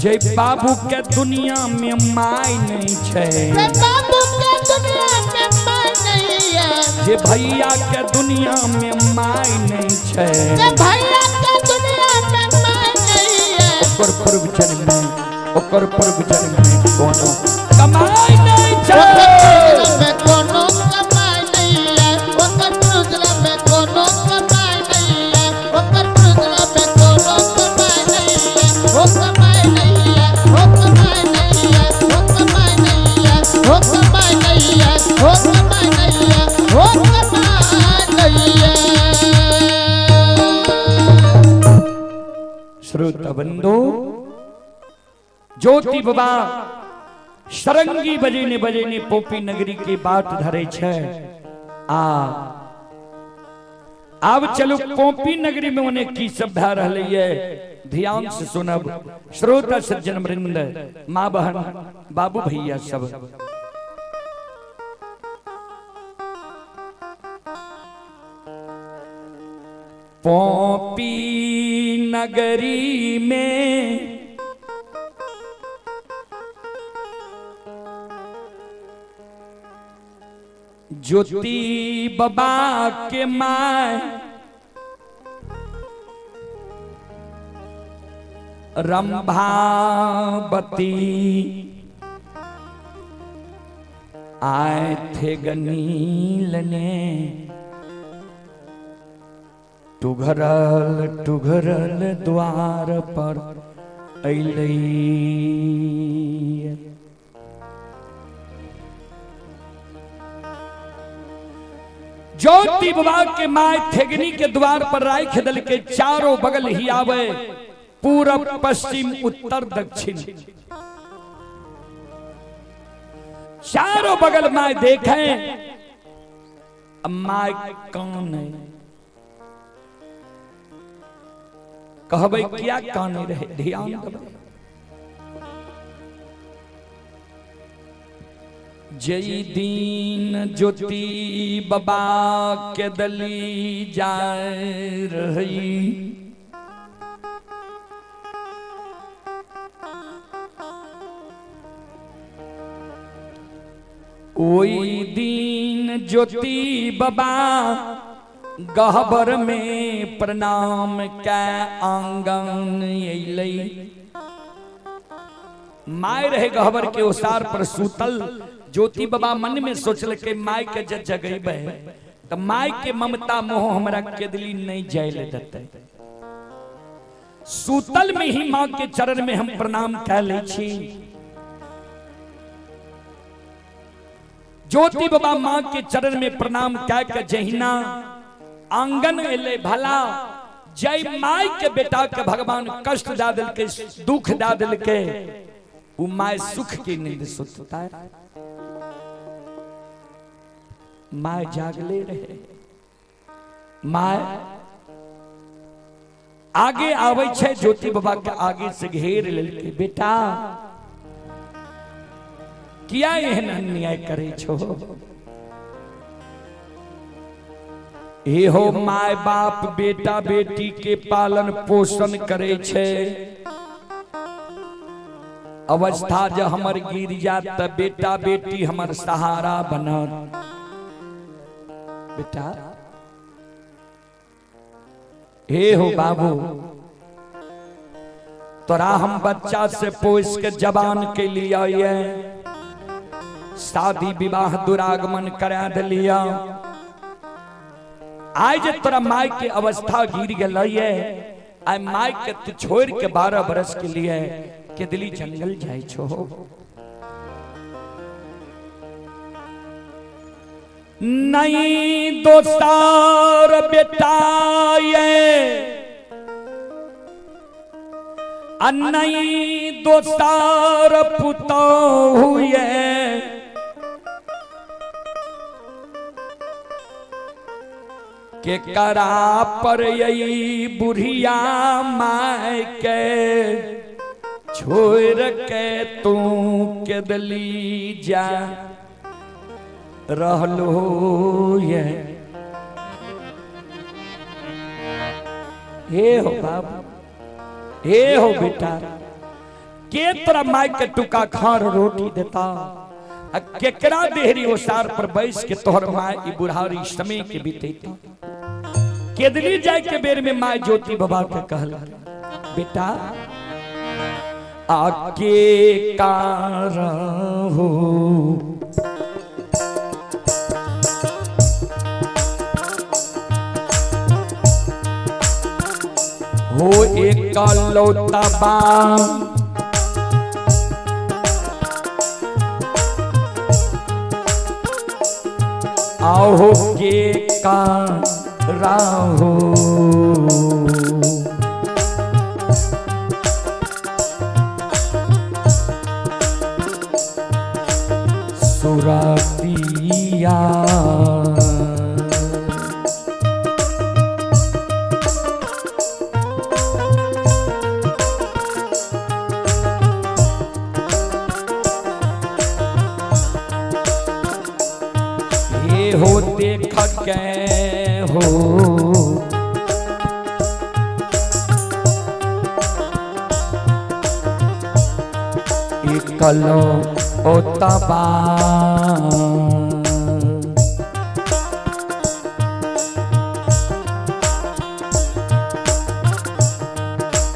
जे बाबू के दुनिया में माय नहीं छै, जे बाबू के दुनिया में माय नहीं है, जे भैया के दुनिया में माय नहीं छै, जे भैया के दुनिया में माय नहीं है, ओकर पूर्व जन्म में, ओकर पूर्व जन्म में कोनो कमाई नहीं छै। ओकर पूर्व में कोनो कमाई नहीं है, ओकर पूर्व में कोनो कमाई नहीं है, ओकर पूर्व में कोनो कमाई नहीं है, ओ कमाई नहीं है, ओ कमाई नहीं है, ओ कमाई नहीं है, ओ कमाई नहीं है, ओ कमाई नहीं है, ओ कमाई नहीं है। श्रोता बंधु, ज्योति बाबा सरंगी बजेने बजेने पोपी नगरी के बाट धरे छै। आ आब चलू पोपी नगरी में उन्हें की सब भए रहलै ये ध्यान से सुनब। श्रोता सज्जन वृंद, माँ बहन बाबू भैया सब, पोपी नगरी में ज्योति बाबा के my Rambhavati आए थे गनीलने टुघरल टुघरल द्वार पर अइलै। ज्योति बाबा के my थेगनी के द्वार पर राख दल के चारों बगल ही आवे, पूरब पश्चिम उत्तर दक्षिण, चारों बगल my देखें। अब my कौन है कहबै क्या काने रहे, ध्यान देबै। जई दीन ज्योति बाबा के दली जाए रही, ओई दीन ज्योति बाबा गहबर में प्रणाम कै आंगन अइलै। My रहे गहबर के ओसार पर सूतल। ज्योति बाबा मन में सोचल के my के जब जगेबै त my के ममता मोह हमरा केदली नहीं जाय ले देतै। सूतल में ही माँ के चरण में हम प्रणाम कै लै छी। ज्योति बाबा माँ के चरण में प्रणाम कै के जहिना आंगन एले भला जय my के बेटा के भगवान कष्ट दा दिलके, दुख दा दिलके, उ my सुख की नींद सुतता है। My जागले रहे, my आगे आवे छे ज्योति बाबा के आगे से घेर लेलके, बेटा किया एहन अन्याय करे छो? हे हो my बाप बेटा बेटी के पालन पोषण करे छे, अवस्था जब हमर गिर जात त बेटा बेटी हमर सहारा बनत। बेटा हे हो बाबू, तोरा हम बच्चा से पोस के जवान के लिए ये शादी विवाह दुरागमन करा दिलिया। आज तोरा my के अवस्था गिर गल ये, आइ my के तू छोड़ के 12 बरस के लिए केदली जंगल जाय छो। नहीं दोस्तार बेटा ये नहीं दोस्तार पुतोहु ये, के करा पर यही बुढ़िया my के छोड़ के तू केदली जा रहलो ये। हे हो बाबू, हे हो बेटा, के तोरा माय के टुका खार रोटी देता आ केकरा देहरी ओसार पर बैस के तोहर माय ई बुढ़ारी समय के बीतेता। केदली जाय के बेर में माय ज्योति बाबा के कहल, बेटा आके कार हो हो एकलौता बाम आओ के राहो सुरतिया ये हो देख के हो एकलो ओतबा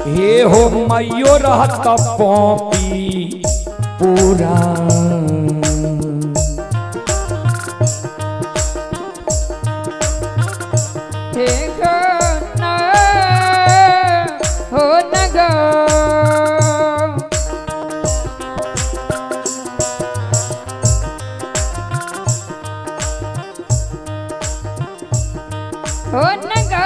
हे हो मैयो रहत पॉपी पूरा हे गो ना हो न गो हो न गो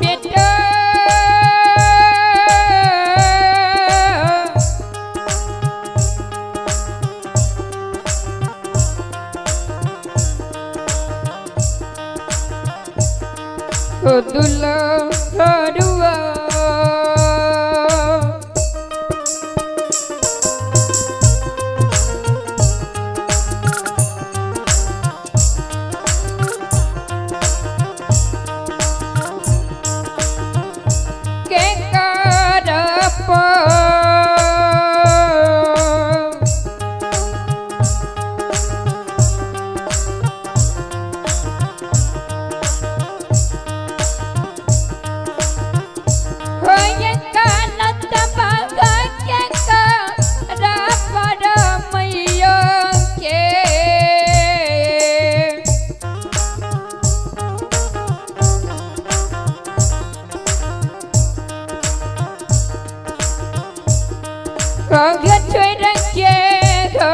बेटा ओ दुल्हरुआ के करप होय कालत बाग के करप रमैया के। काग छोड़ के हो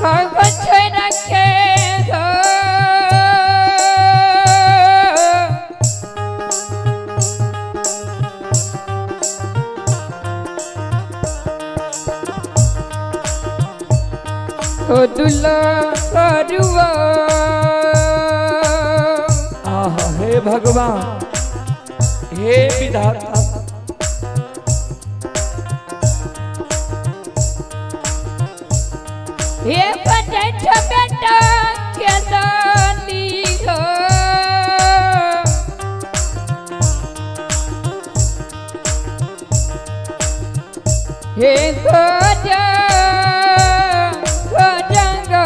हो छोड़ के हो हो दुल्ला करुआ। आहा हे भगवान, हे विधाता, हे बजट बेटा के दानी हो हे गजा गजंगा।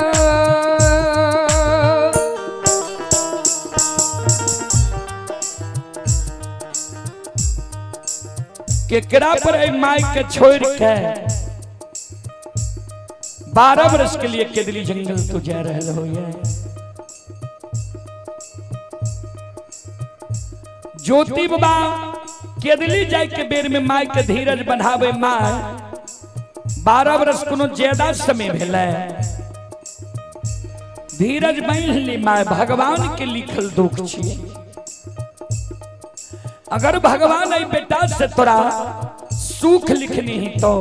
केकरा पर एहि माय के छोड़ के 12 वर्ष के लिए केदली जंगल तो जा रहल हो। ज्योति बाबा केदली जाय के बेर में माय के धीरज बढ़ावे। माय 12 वर्ष कोनो ज्यादा समय भेलै, धीरज बांधि ली माय, भगवान के लिखल दुख छियै। अगर भगवान एहि बेटा से तोरा सुख लिखनी ही तो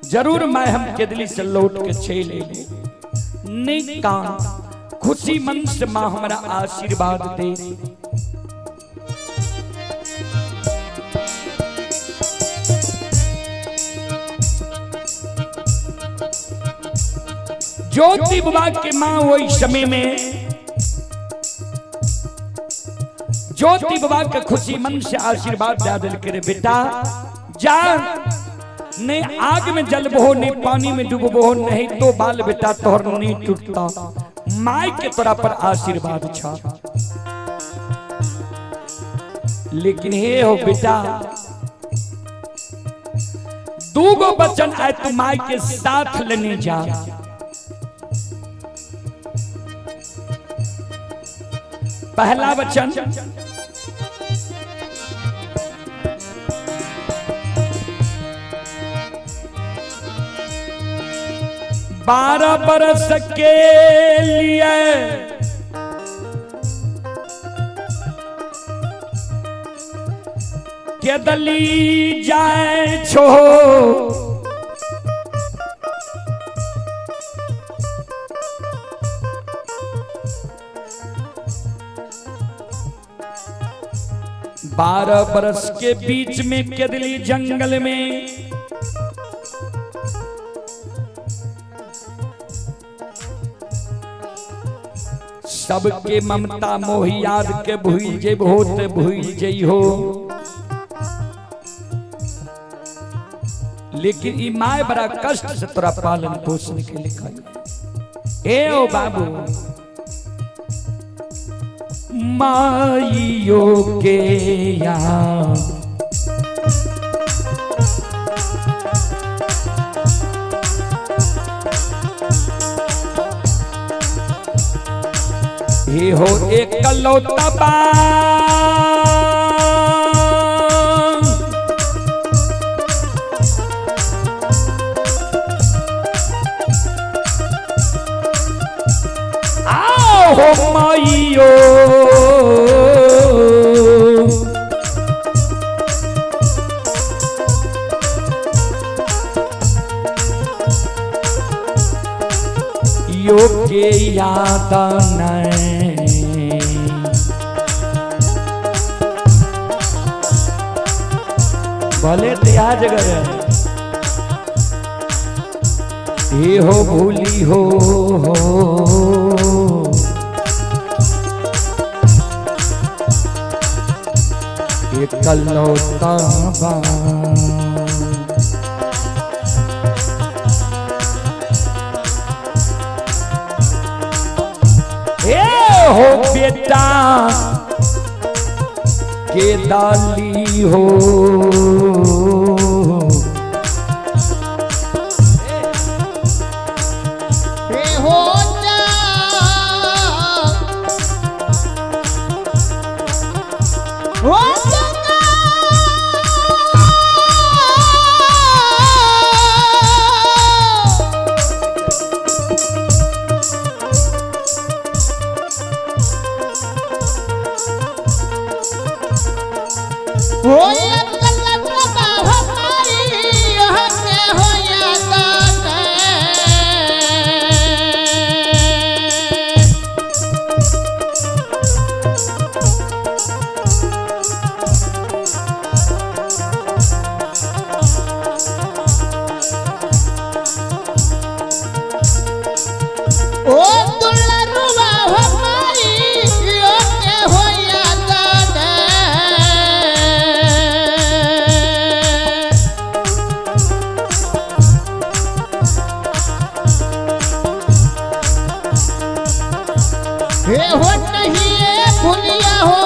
जरूर मैं हम केदली से लौट के चल अयली। नहीं कान खुशी मन से मां हमारा आशीर्वाद दे। ज्योति बाबा के मां वही समय में ज्योति बाबा के खुशी मन से आशीर्वाद दे दिल के रे बेटा जा, नहीं आग में जलबो, नहीं पानी में डूबबो, नहीं तो बाल बेटा तोहर नहीं टूटता। माय के तोरा पर आशीर्वाद छा। लेकिन हे हो बेटा, दूगो बचन आए तू माय के साथ लेने जा। पहला वचन, 12 बरस के लिए केदली जाए छो, बारह बरस के बीच में केदली जंगल में सबके ममता मोह याद के भूल जेबहो ते भूल जइहो। लेकिन ई my बड़ा कष्ट से तोरा पालन पोषण के लिखाई। ए ओ बाबू, माइयो के यहाँ हे हो एकलौता बाप, आओ हो माइयो यो के याद नहीं। भले त्याज करे हे हो भूली हो एकलौता बाप। हे हो बेटा के दाली हो, हे हो जा, हो गंगा, ओ दुलरुआ हो माई यो के होया दादा। हे हो नहीं ये भूलिया हो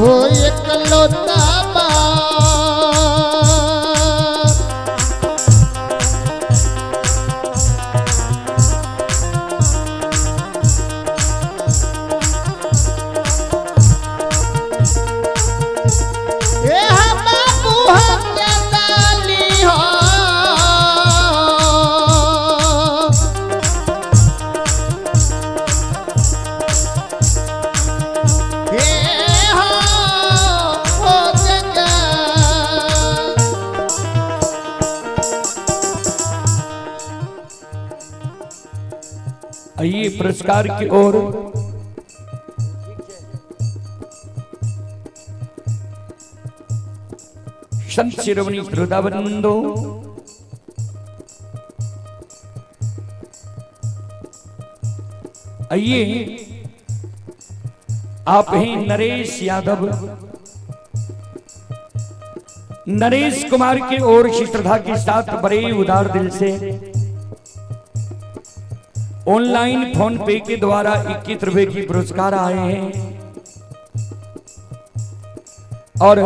ओ एकलौता बाप। ए हा बाबू हम के लाली हो हे हो हो जगा। आइए पुरस्कार की ओर संत शिरोमणि श्रोताबंधु आइए आप ही नरेश यादव नरेश कुमार की ओर से श्रद्धा के साथ बड़े उदार दिल से ऑनलाइन फोन पे के द्वारा 21 रुपए की पुरस्कार आए हैं और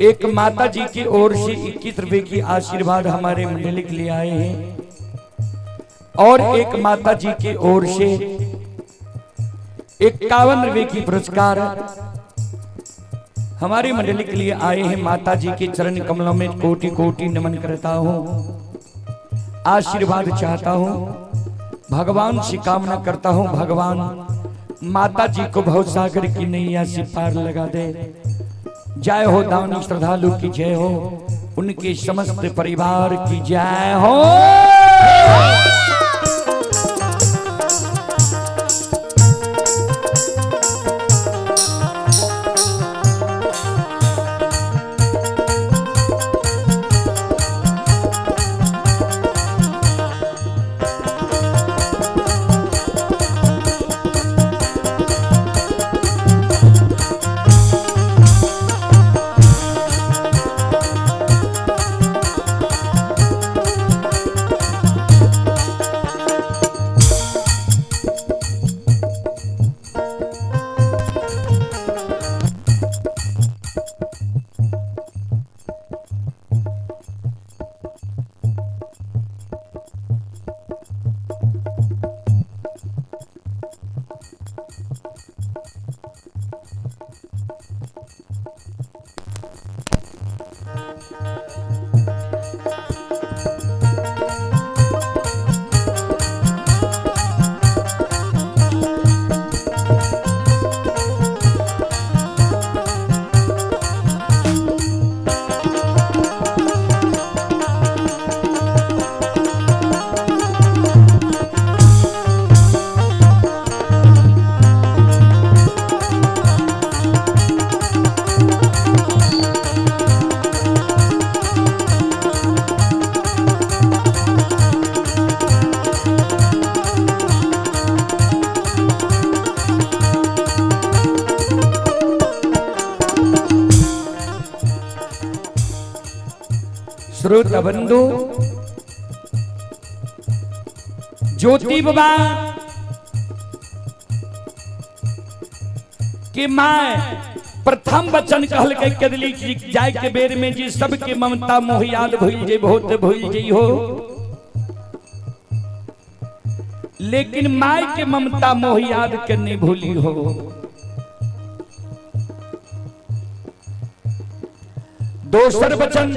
एक माता जी की ओर से 21 रुपए की आशीर्वाद हमारे मंडली के लिए आए हैं और एक माता जी की ओर से 51 रुपए की पुरस्कार हमारे मंडली के लिए आए हैं। माता जी के चरण कमलों में कोटि कोटि नमन करता हूं, आशीर्वाद चाहता हूं, भगवान से कामना करता हूं, भगवान माता जी को भवसागर की नैया से पार लगा दे। जय हो दानी श्रद्धालु की जय हो, उनके समस्त परिवार की जय हो। श्रोता बंधु ज्योति बाबा के my प्रथम वचन कहल के कदली जी जाय के बेर में जी सबके ममता मोह याद भूल जे बहुत भूल जई हो, लेकिन my के ममता मोह याद के नहीं भूली हो। दोसर वचन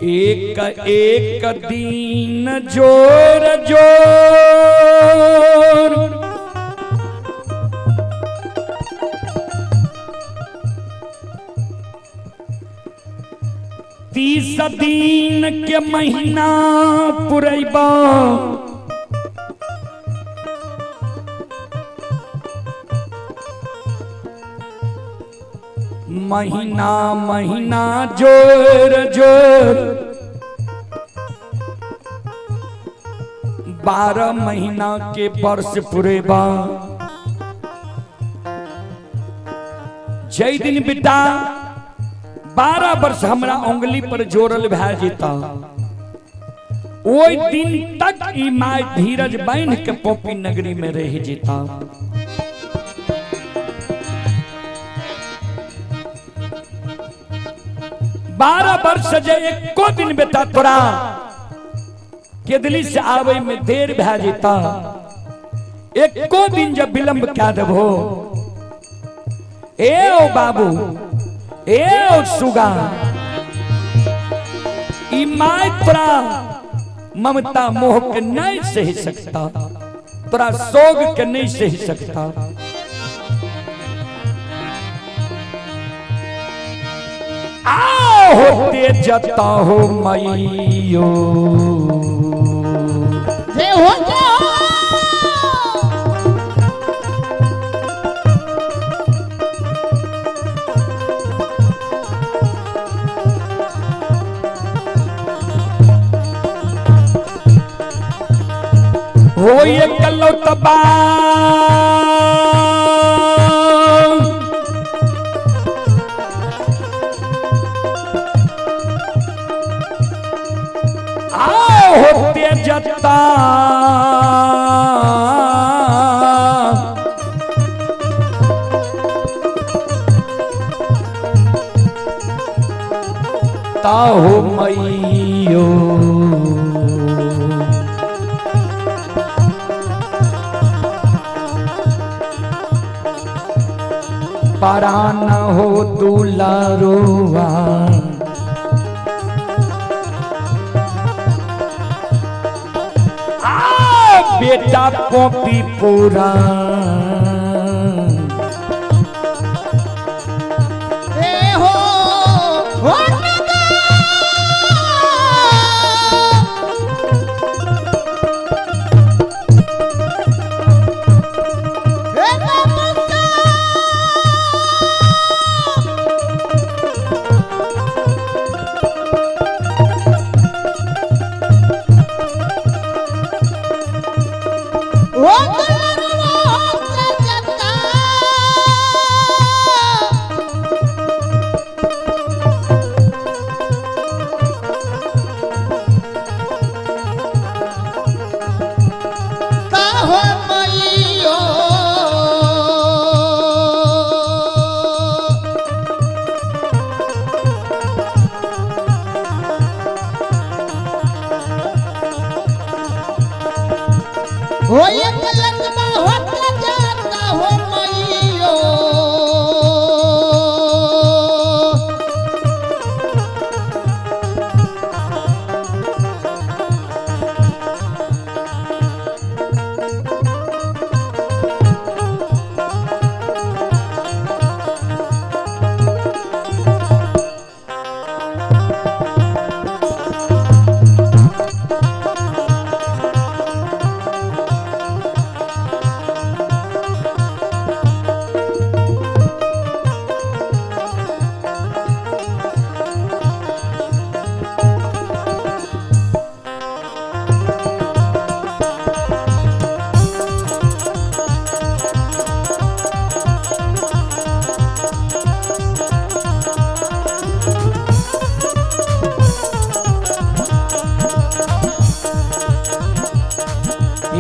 एक एक दिन जोर जोर 30 दिन के महीना पुरैबा महीना महीना जोर जोर 12 महीना के वर्ष पुरेबा। जय दिन बेटा 12 वर्ष हमरा उंगली पर जोड़ल भए जेता ओहि दिन तक ई my धीरज बांध के पोपी नगरी में रह जेता। बारह वर्ष जे एको दिन बेटा तोरा केदली से आवे में देर भए जेता, एको दिन जब विलंब क्या देबो ए ओ बाबू ए ओ सुगा ई my तोरा ममता मोह के नहीं सह सकता, तोरा सोग के नहीं सह सकता। आओ होते जता हो मैयो जय हो जय हो। हो ये कलौतबा आओ होते जता ताहो मैयो परान हो दुलारुआ आ बेटा पोपी पूरा ए हो हो हो ये गलत होता जाता हो मैयो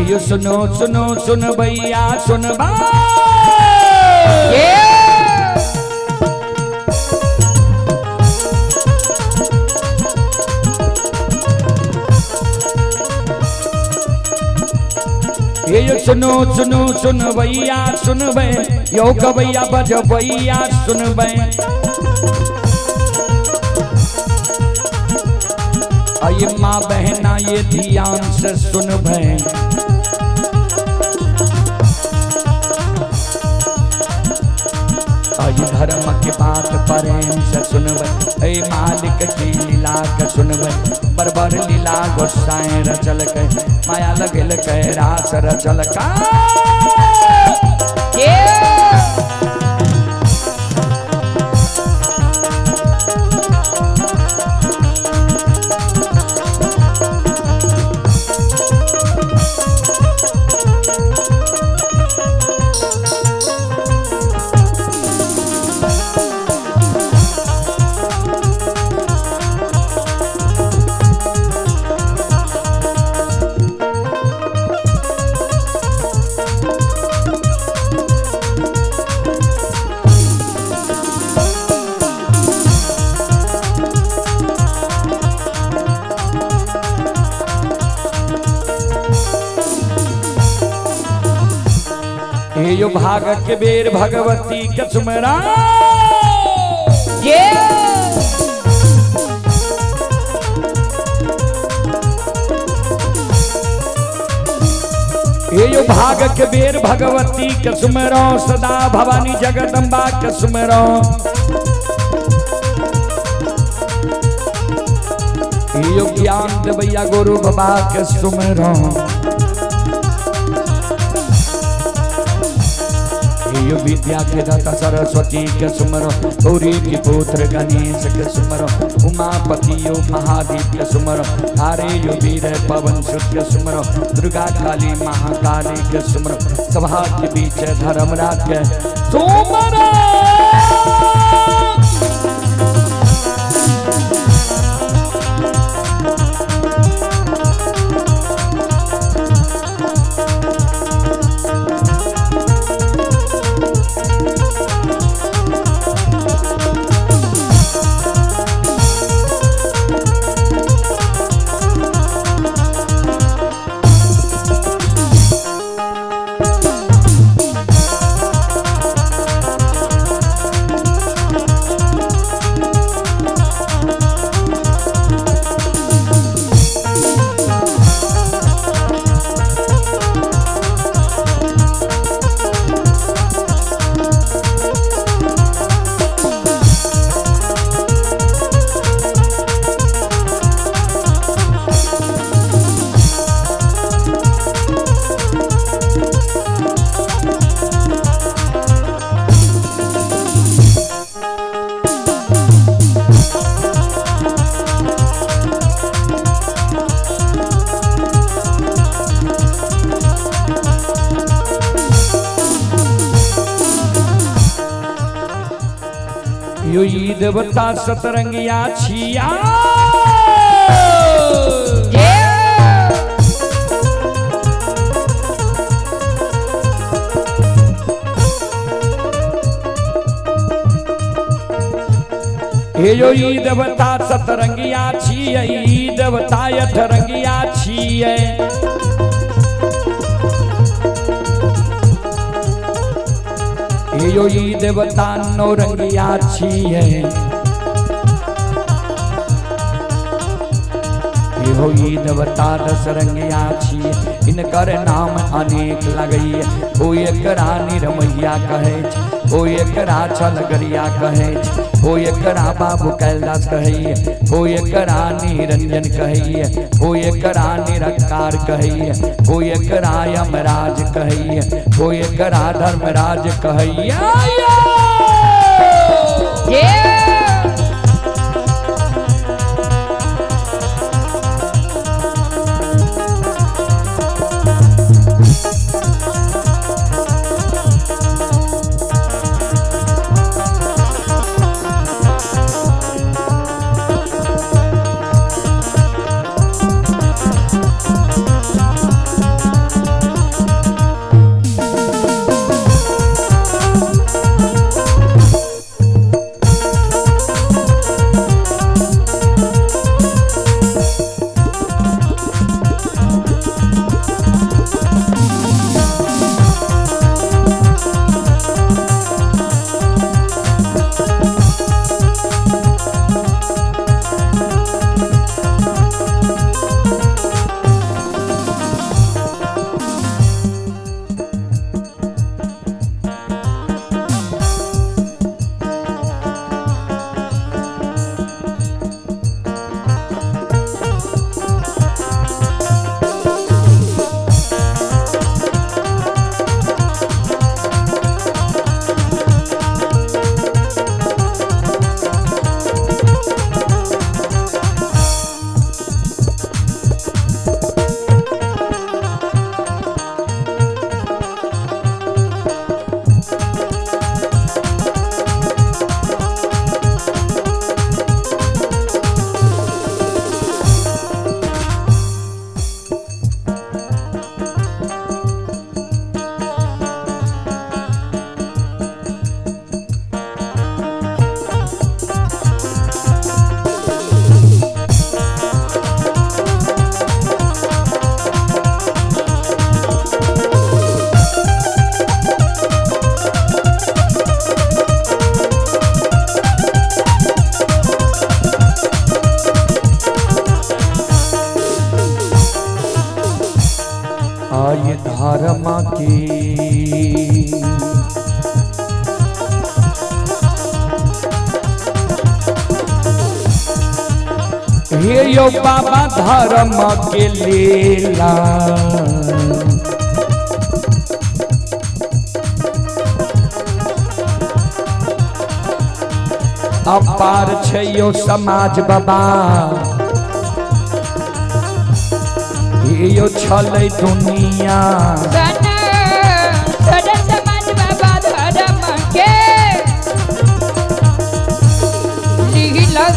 यो सुनो सुनो सुन भैया सुन बा ये सुनो सुनो सुन भैया सुनबे यो गवैया बजबैया सुनबे। आइए माँ बहना ये ध्यान से सुनबै। आई धर्म के बात प्रेम से सुनबै, ऐ मालिक की लीला के सुनबै। बरबर लीला गोसाई रचलकै, माया लगेलकै रास रचलकै। हे यो भाग के बेर भगवती के सुमरा। हे यो भाग के बेर भगवती के सुमरो, सदा भवानी जगदम्बा के सुमरो। हे यो ज्ञान देवैया गुरु बाबा के सुमरो। यो विद्या के दाता सरस्वती के सुमरो, गौरी के पुत्र गणेश के सुमरो, उमापति यो महादेव के सुमरो, हारे यो वीर पवन सुत के सुमरो, दुर्गा काली महाकाली के सुमरो, सभा के बीच धर्मराज के सुमरो। यो ई देवता सतरंगिया छिया। हे यो ई देवता सतरंगिया छियै, ई देवता अठरंगिया छियै। यो ई देवता नौरंगिया छियै, यो ई देवता दसरंगिया छियै। इनकर नाम अनेक लगैये, ओ एकरा निरमैया कहै छै, ओ एकरा छलगरिया कहै छै, ओ एकरा बाबू कैलाश कहैये, ओ एकरा निरंजन कहैये, ओ एकरा निरंकार कहैये, ओ एकरा यमराज कहैये, ओ एकरा धर्मराज कहैये। पति। हे यो बाबा धर्म के लीला, अपार छै यो समाज बाबा, हे यो छलै दुनिया। सन सर समाज बाबा धर्म के लीला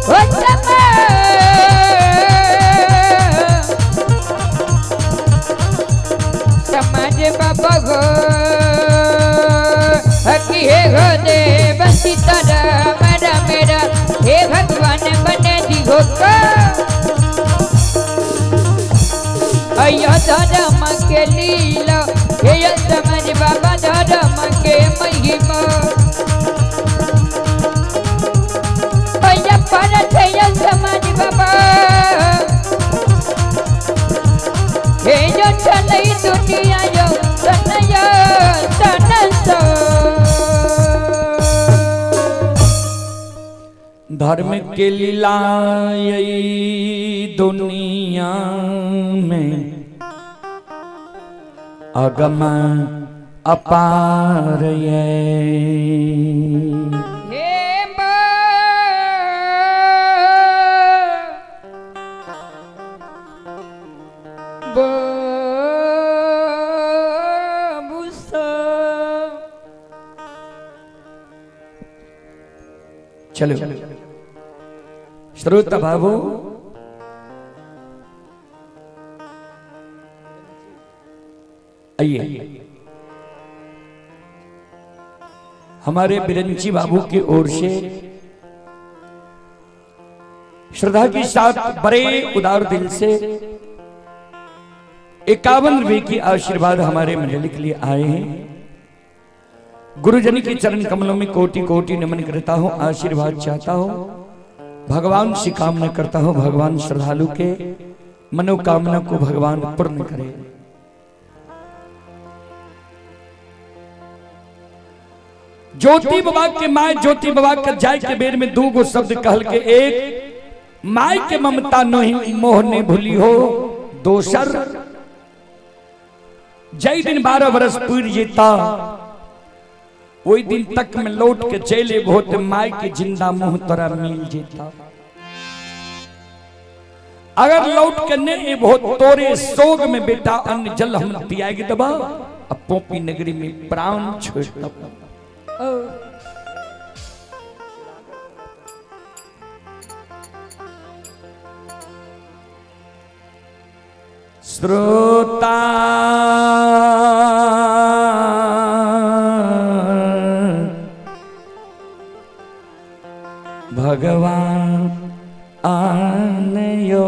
ओ समाज बाबा गो हकी हे गो देव सीताराम राम राम, हे भगवान बने दिहो को अयो धर्म के लीला, हे समाज बाबा धर्म के महिमा। अयो पर समाज बाबा, हे जो चलै दुनिया यो सनया सनसो। धर्म के लीला दुनिया में अगम अपार ये। हे चलो श्रोता बाबू, आइए हमारे बिरंची बाबू की ओर से श्रद्धा के साथ बड़े उदार दिल से 51 रुपए की आशीर्वाद हमारे मंडली के लिए आए हैं। गुरुजन के चरण कमलों में कोटि कोटि नमन करता हूँ, आशीर्वाद चाहता हूँ, भगवान से कामना करता हूँ, भगवान श्रद्धालु के मनोकामना को भगवान पूर्ण करे। ज्योति बाबा के my ज्योति बाबा के जाय के बेर में दो गो शब्द कहल के, एक my के ममता नहीं मोह नहीं भूली हो, दोसर जय दिन 12 बरस पूर जेता वही दिन तक में लौट के चले बहुत my के जिंदा मुंह तोरा मिल जेता। अगर लौट के नहीं बहुत तोरे सोग में बेटा अन्न जल हम त्याग दबा, अब पोपी नगरी में प्राण छोड़ दबा। श्रोता भगवान आनयो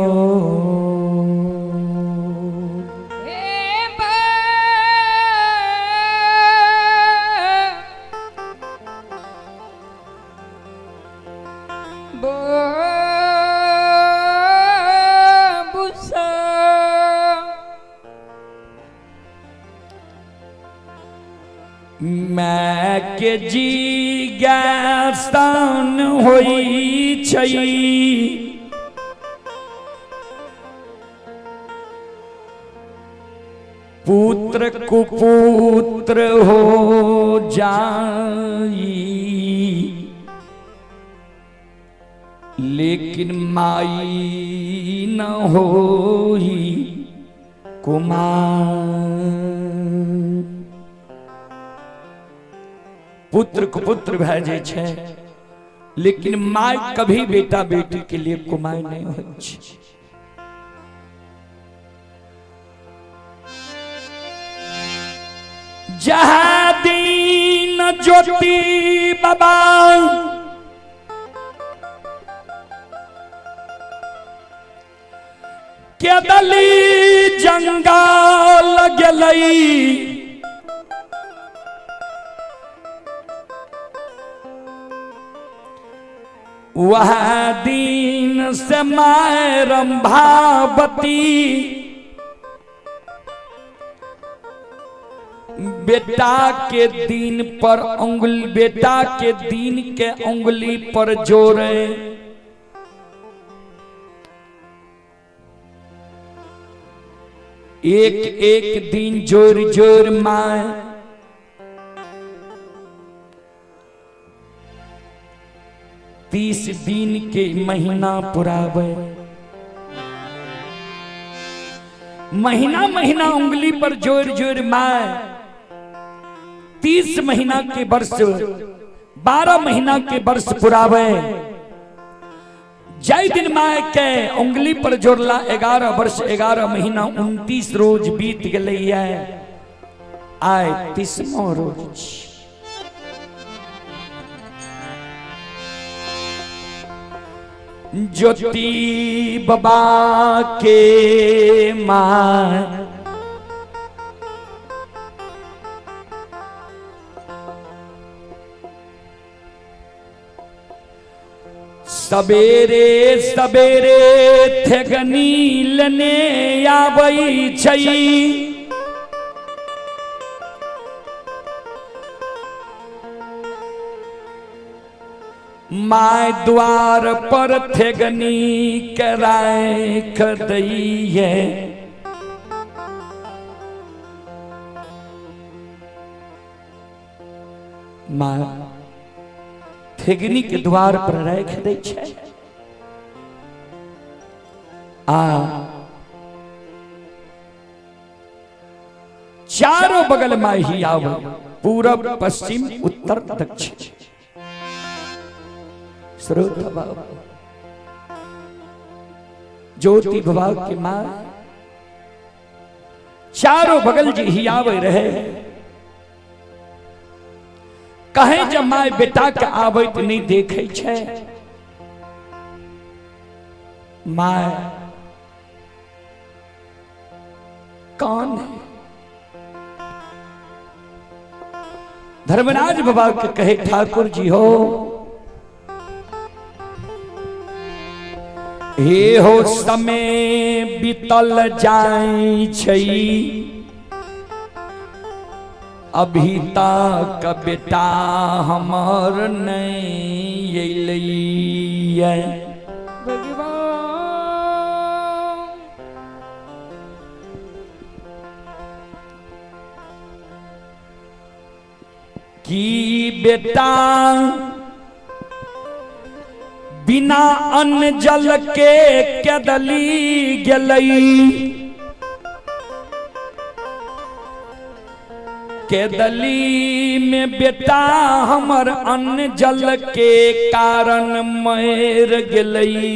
मैं के जी गैसान होई छई, पुत्र कुपुत्र हो जाई, लेकिन माई न होई कुमार। पुत्र कुपुत्र भै जाइ छै, लेकिन my कभी बेटा बेटी के लिए कुमार नहीं होइ छै। जहाँ दीन ज्योति बाबा के दली जंगल गेलई, वह दिन दिन से my Rambhavati बेटा के दिन पर उंगली, बेटा के दिन के उंगली पर जोरे। एक एक दिन जोर जोर my 30 दिन के महीना पुरावे। महीना महीना उंगली पर जोर जोर my 30 महीना के वर्ष 12 महीना के वर्ष पुरावे। जय दिन my के उंगली पर जोड़ला 11 वर्ष 11 महीना 29 रोज बीत गए है, आए 30वां रोज। ज्योति बाबा के माँ सबेरे सबेरे थेगनी लने आबै छै। My द्वार पर थेगनी के राख दैये। माँ थेगनी के द्वार पर राख दै छै। आ चारों बगल माई ही आवे, पूरब पश्चिम उत्तर दक्षिण। श्रोता बाबा ज्योति बाबा के माँ चारों बगल जी ही आवे रहे। कहे जब my बेटा के आबैत नहीं देखे छै, my कौन है? धर्मराज बाबा के कहे ठाकुर जी हो, हे हो समय बीतल जाय छै, अभी तक बेटा हमर नहीं अयलैये। भगवान की बेटा बिना अन्न जल के केदली गेलई, केदली में बेटा हमर अन्न जल के कारण मर गेलई।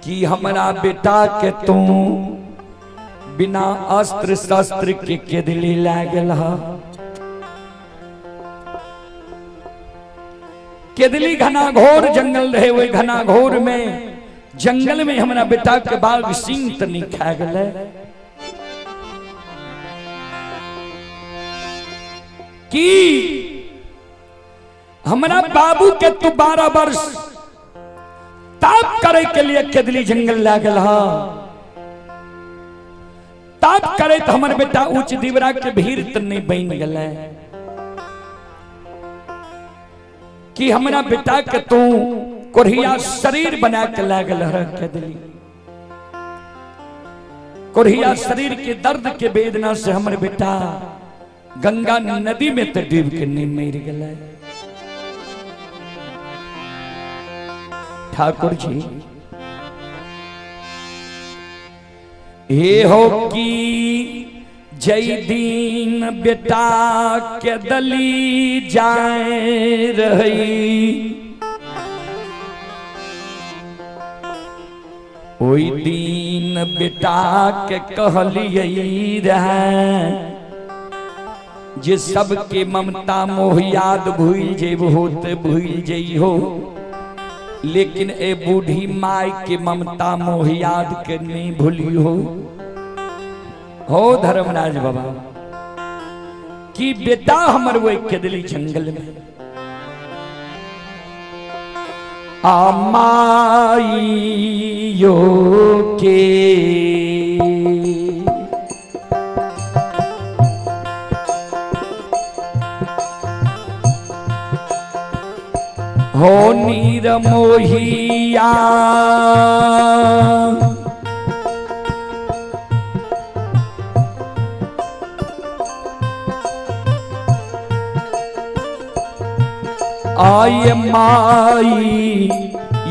कि हमरा बेटा के तू बिना अस्त्र शस्त्र के केदली लागल ह। केदली घना घोर जंगल रहे, वही घना घोर में जंगल में हमरा बेटा के बाघ सिंह त नहीं खा गए। कि हमरा बाबू के तू 12 वर्ष ताप करे के लिए केदली जंगल लागल ह। ताप करे तो हमर बेटा ऊंच दीवरा के भीड़ त नहीं बन गए। कि हमरा बेटा के तू कोढ़िया शरीर बना के लागल केदली, कोढ़िया शरीर के दर्द के वेदना से हमर बेटा गंगा नदी में तो डूब के नहीं मर गए। ठाकुर जी हे हो की जय दिन बेटा के दली जाए रही, ओई दिन बेटा के कहलियै रहे जे सबके ममता मोह याद भूल जेबहो ते भूल जइहो, लेकिन ए बूढ़ी माई के ममता मोह याद के नहीं भूलियो। हो धर्मराज बाबा कि बेटा हमर वो केदली जंगल में माइयो के। हो नीर मोहिया आय माई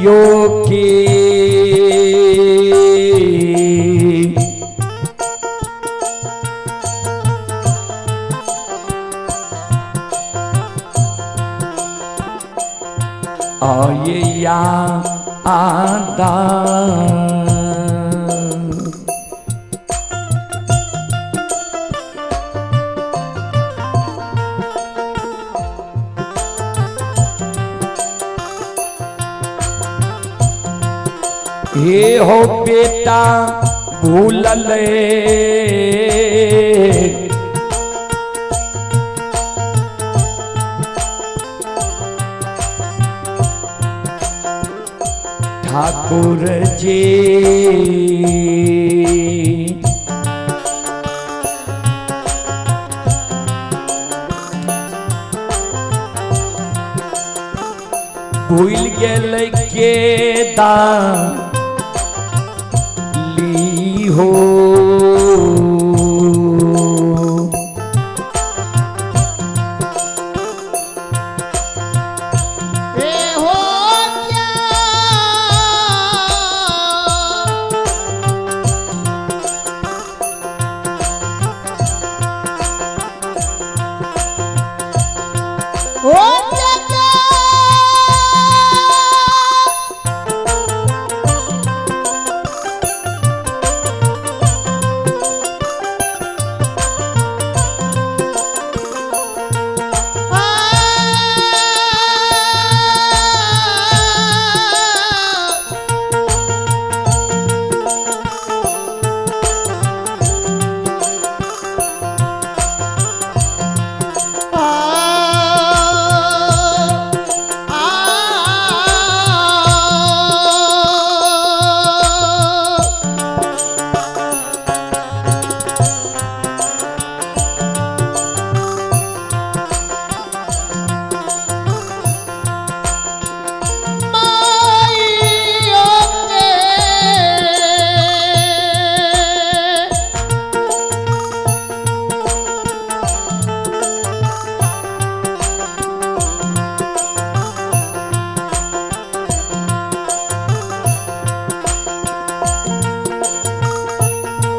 यो के। आये या आदा हे हो बेटा भूलल ठाकुर जी। भूल गेल के ली हो। ए हो क्या ओ जगा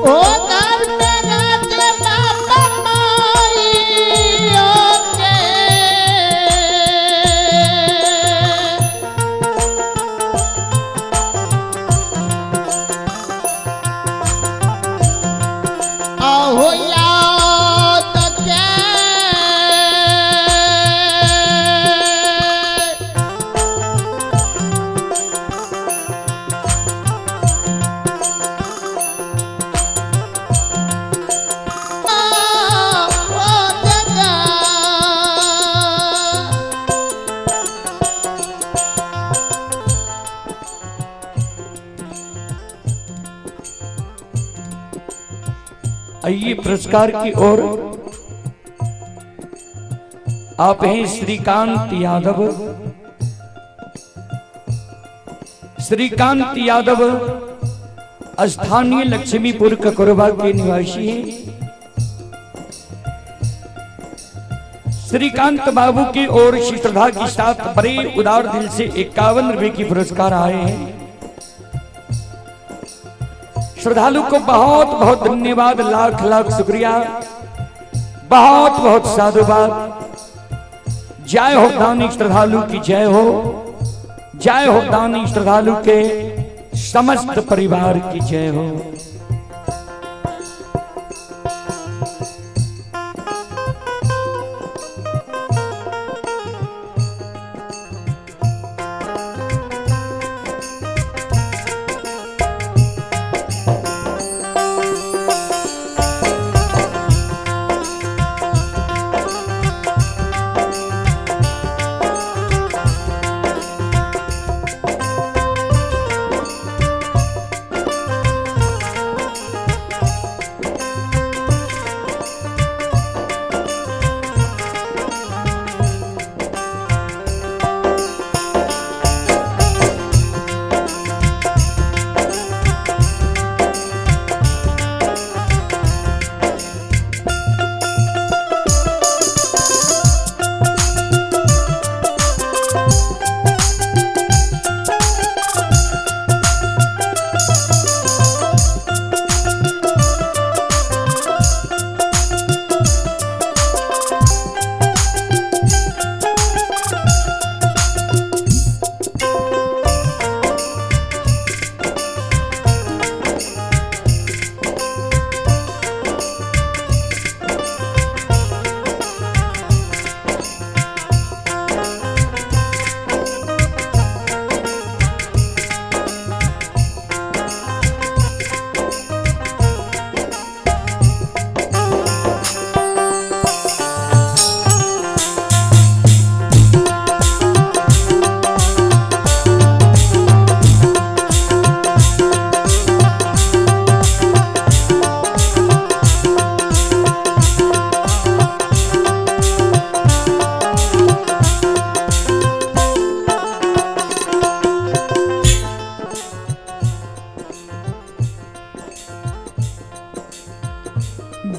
ओ धर्मराज बाबा माइयो के। आहो याद के ओ जगा। आइए पुरस्कार की ओर आप हैं श्रीकांत यादव। श्रीकांत यादव स्थानीय लक्ष्मीपुर ककरबा के निवासी हैं। श्रीकांत बाबू की ओर से श्रद्धा के साथ बड़े उदार दिल से 51 रुपए की पुरस्कार आए हैं। श्रद्धालु को बहुत बहुत धन्यवाद, लाख लाख शुक्रिया, बहुत बहुत साधुवाद। जय हो दानी श्रद्धालु की जय हो, जय हो दानी श्रद्धालु के समस्त परिवार की जय हो।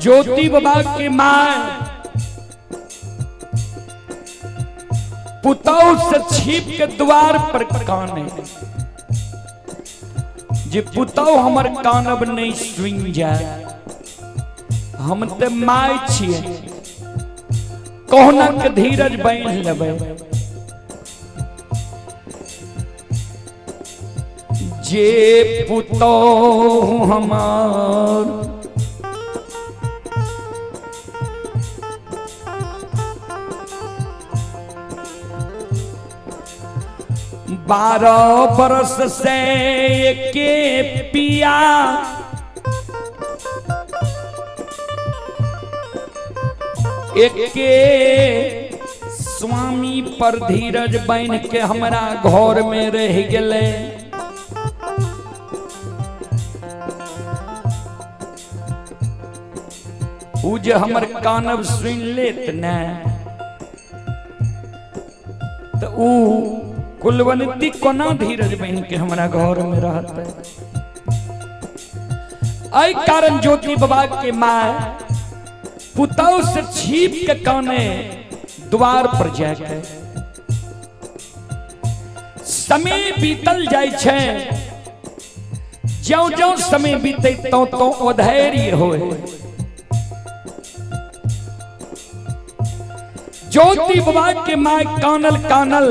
ज्योति बाबा के माय पुतौ से छिप के द्वार पर काने, जे पुतौ हमर कानब नहीं सुन जाए, हम ते my छिए, कहुना के धीरज बांध लेबै। जे पुतौ हमार 12 बरस से के पिया एके स्वामी पर धीरज बन के हमरा घर में रह गेले। उ जे हमर कानब सुन लेत ने तो उ कुलवंती कोना धीरज बन के हमरा घर में रहते। एहि कारण ज्योति बाबा के माय पुतौ से छिप के काने द्वार पर जाके समय बीतल जाय छै, ज्यों ज्यों समय बीते तो तो अधैर्य होए। ज्योति बाबा के my कानल कानल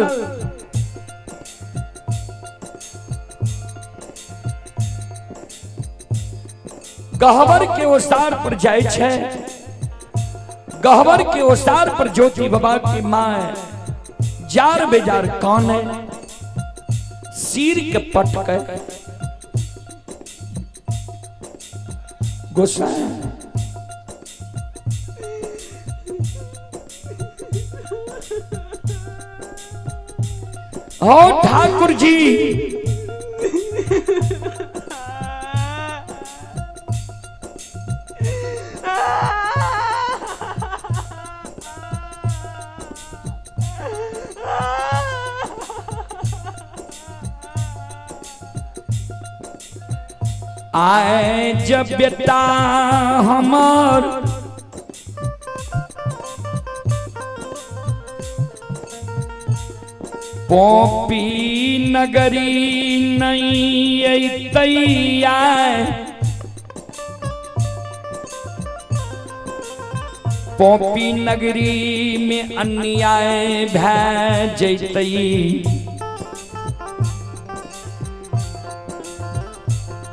गहबर के ओसार पर जाय छै। गहबर के ओसार पर ज्योति बाबा के my jar बेजार काने, सिर के पटके गोसाई हो ठाकुर जी, आए जब बेटा हमर पोपी नगरी नहीं अइतै आए, पोपी नगरी में अन्याय भै जैतै।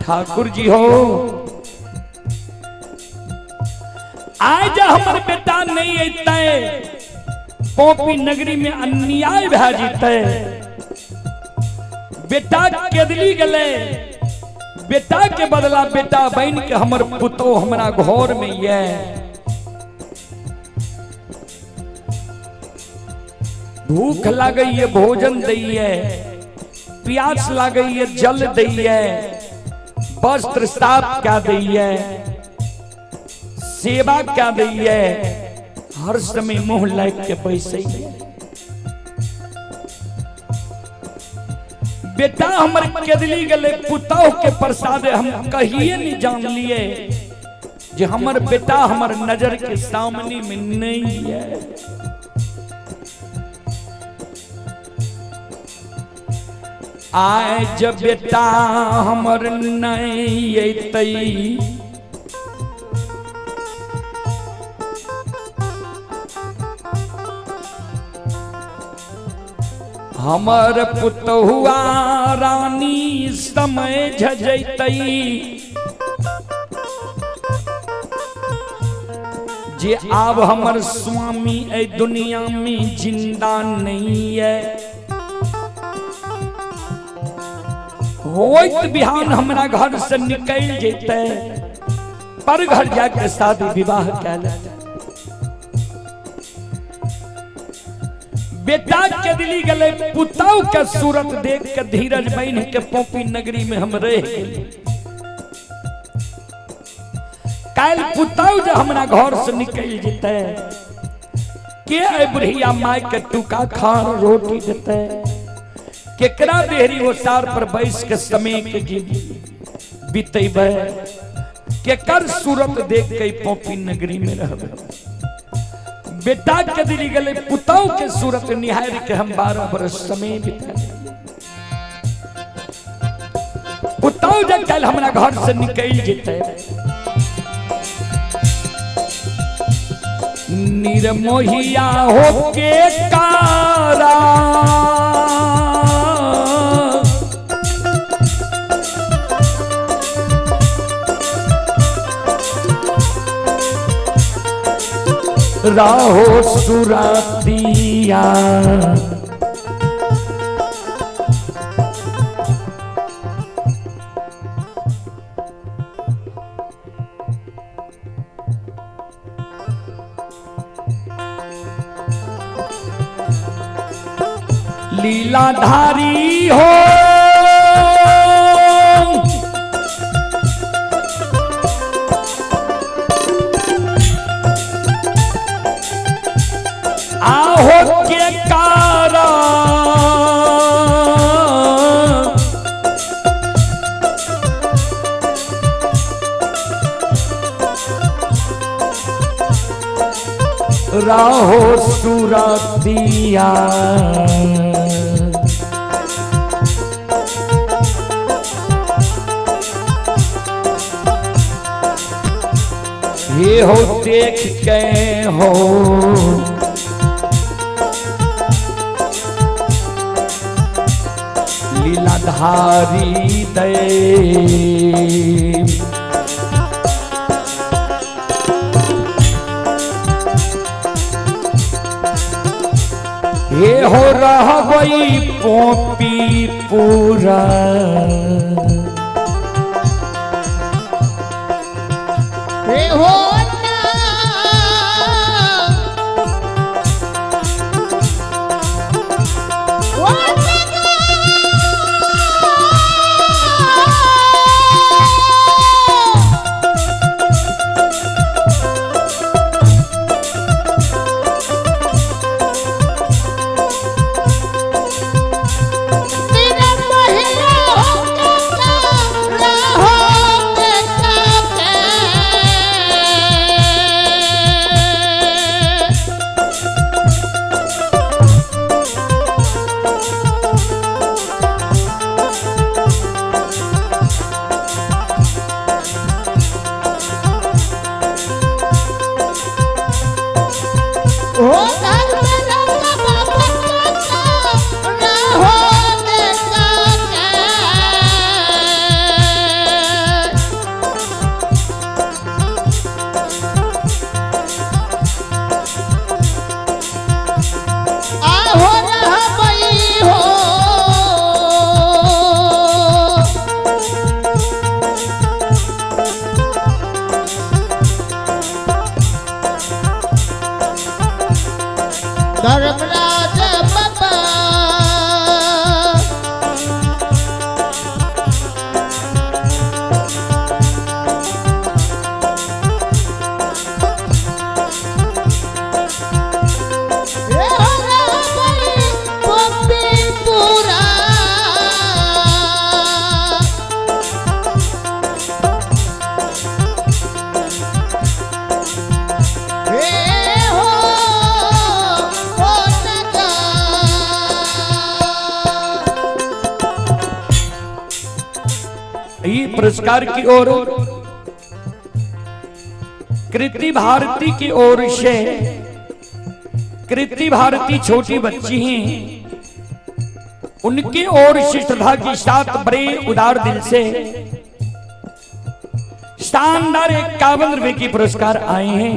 ठाकुर जी हो आज हमर बेटा नहीं अइतै, पोपी नगरी में अन्याय भै जैतै। बेटा केदली गेलै, बेटा के बदला बेटा बन के हमर पुतो हमरा घर में ये। भूख लागैये भोजन दैये, प्यास लागैये जल दैये, वस्त्र साफ क्या दैये, सेवा क्या दैये, हर समय मुंह लाग के बैसैये। बेटा हमर केदली गेलै, पुतौह के प्रसादे हम कहिए नहीं जान लिए जे हमर बेटा हमर नजर के सामने में नहीं है। आए जब बेटा हमर नहीं अइतै, हमर पुतहुआ रानी समय झजैतै, जे आब हमर स्वामी एहि दुनिया में जिंदा नहीं है। होइत बिहान हमरा घर से निकल जैतै, पर घर जाके शादी विवाह कै लेतै। बेटा के दिली गेलै, पुतौ के सूरत देख के धीरज बन के पोपी नगरी में हम रह गेली। काल्हि पुतौ जे हमरा घर से निकल जेतै, के एहि बुढ़िया my के टुका खान रोटी देतै, केकरा देहरी ओसार पर बैस के समय के बितेबै, केकर सूरत देख के पोपी नगरी में रहबे। बेटा के दिली गले पुतौ के सूरत निहार के हम 12 बरस समय बिताए। पुतौ जब कल हमरा घर से निकल जेते। निर्मोहिया होके कारा राहो सुरातिया। लीलाधारी हो आहो के कारा राहो सुरतिया। ये हो देख के हो लीलाधारी दे। ये हो रहा वही पोपी पूरा। हे हो ना ओ तेरा महिला हो काका रहो के काका। ओ धर्म रंग बाबा काका रहो के काका। आहो रहबई हो धर्मराज बाबा। हे हो रहबई पप्पी पूरा। हे हो ओ नगा। ये पुरस्कार की ओर कृति भारती की ओर से, कृति भारती छोटी बच्ची हैं, उनकी ओर से श्रद्धा के साथ बड़े उदार दिल से शानदार 51 रुपए की पुरस्कार आए हैं।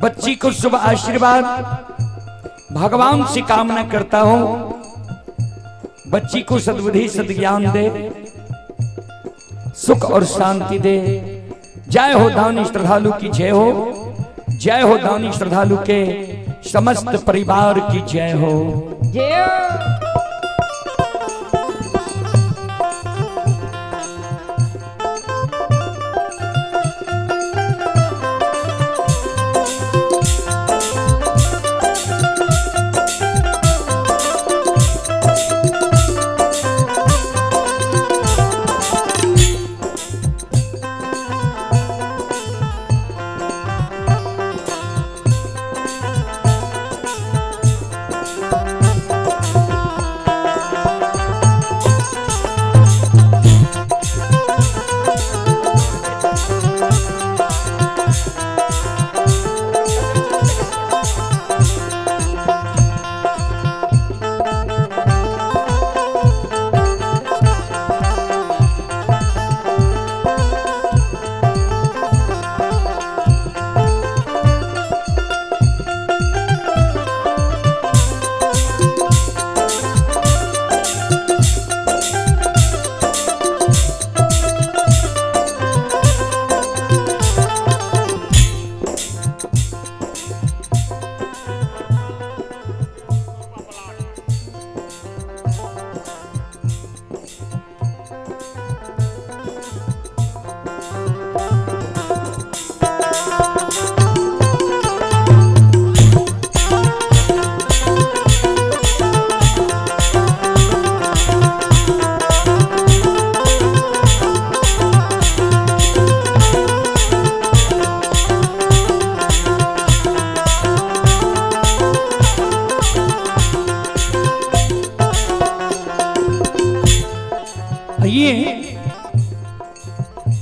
बच्ची को शुभ आशीर्वाद, भगवान से कामना करता हूं बच्ची को सद्बुद्धि सद्ज्ञान दे, सुख और शांति दे। जय हो दानी श्रद्धालु की जय हो, जय हो दानी श्रद्धालु के समस्त परिवार की जय हो। जय हो।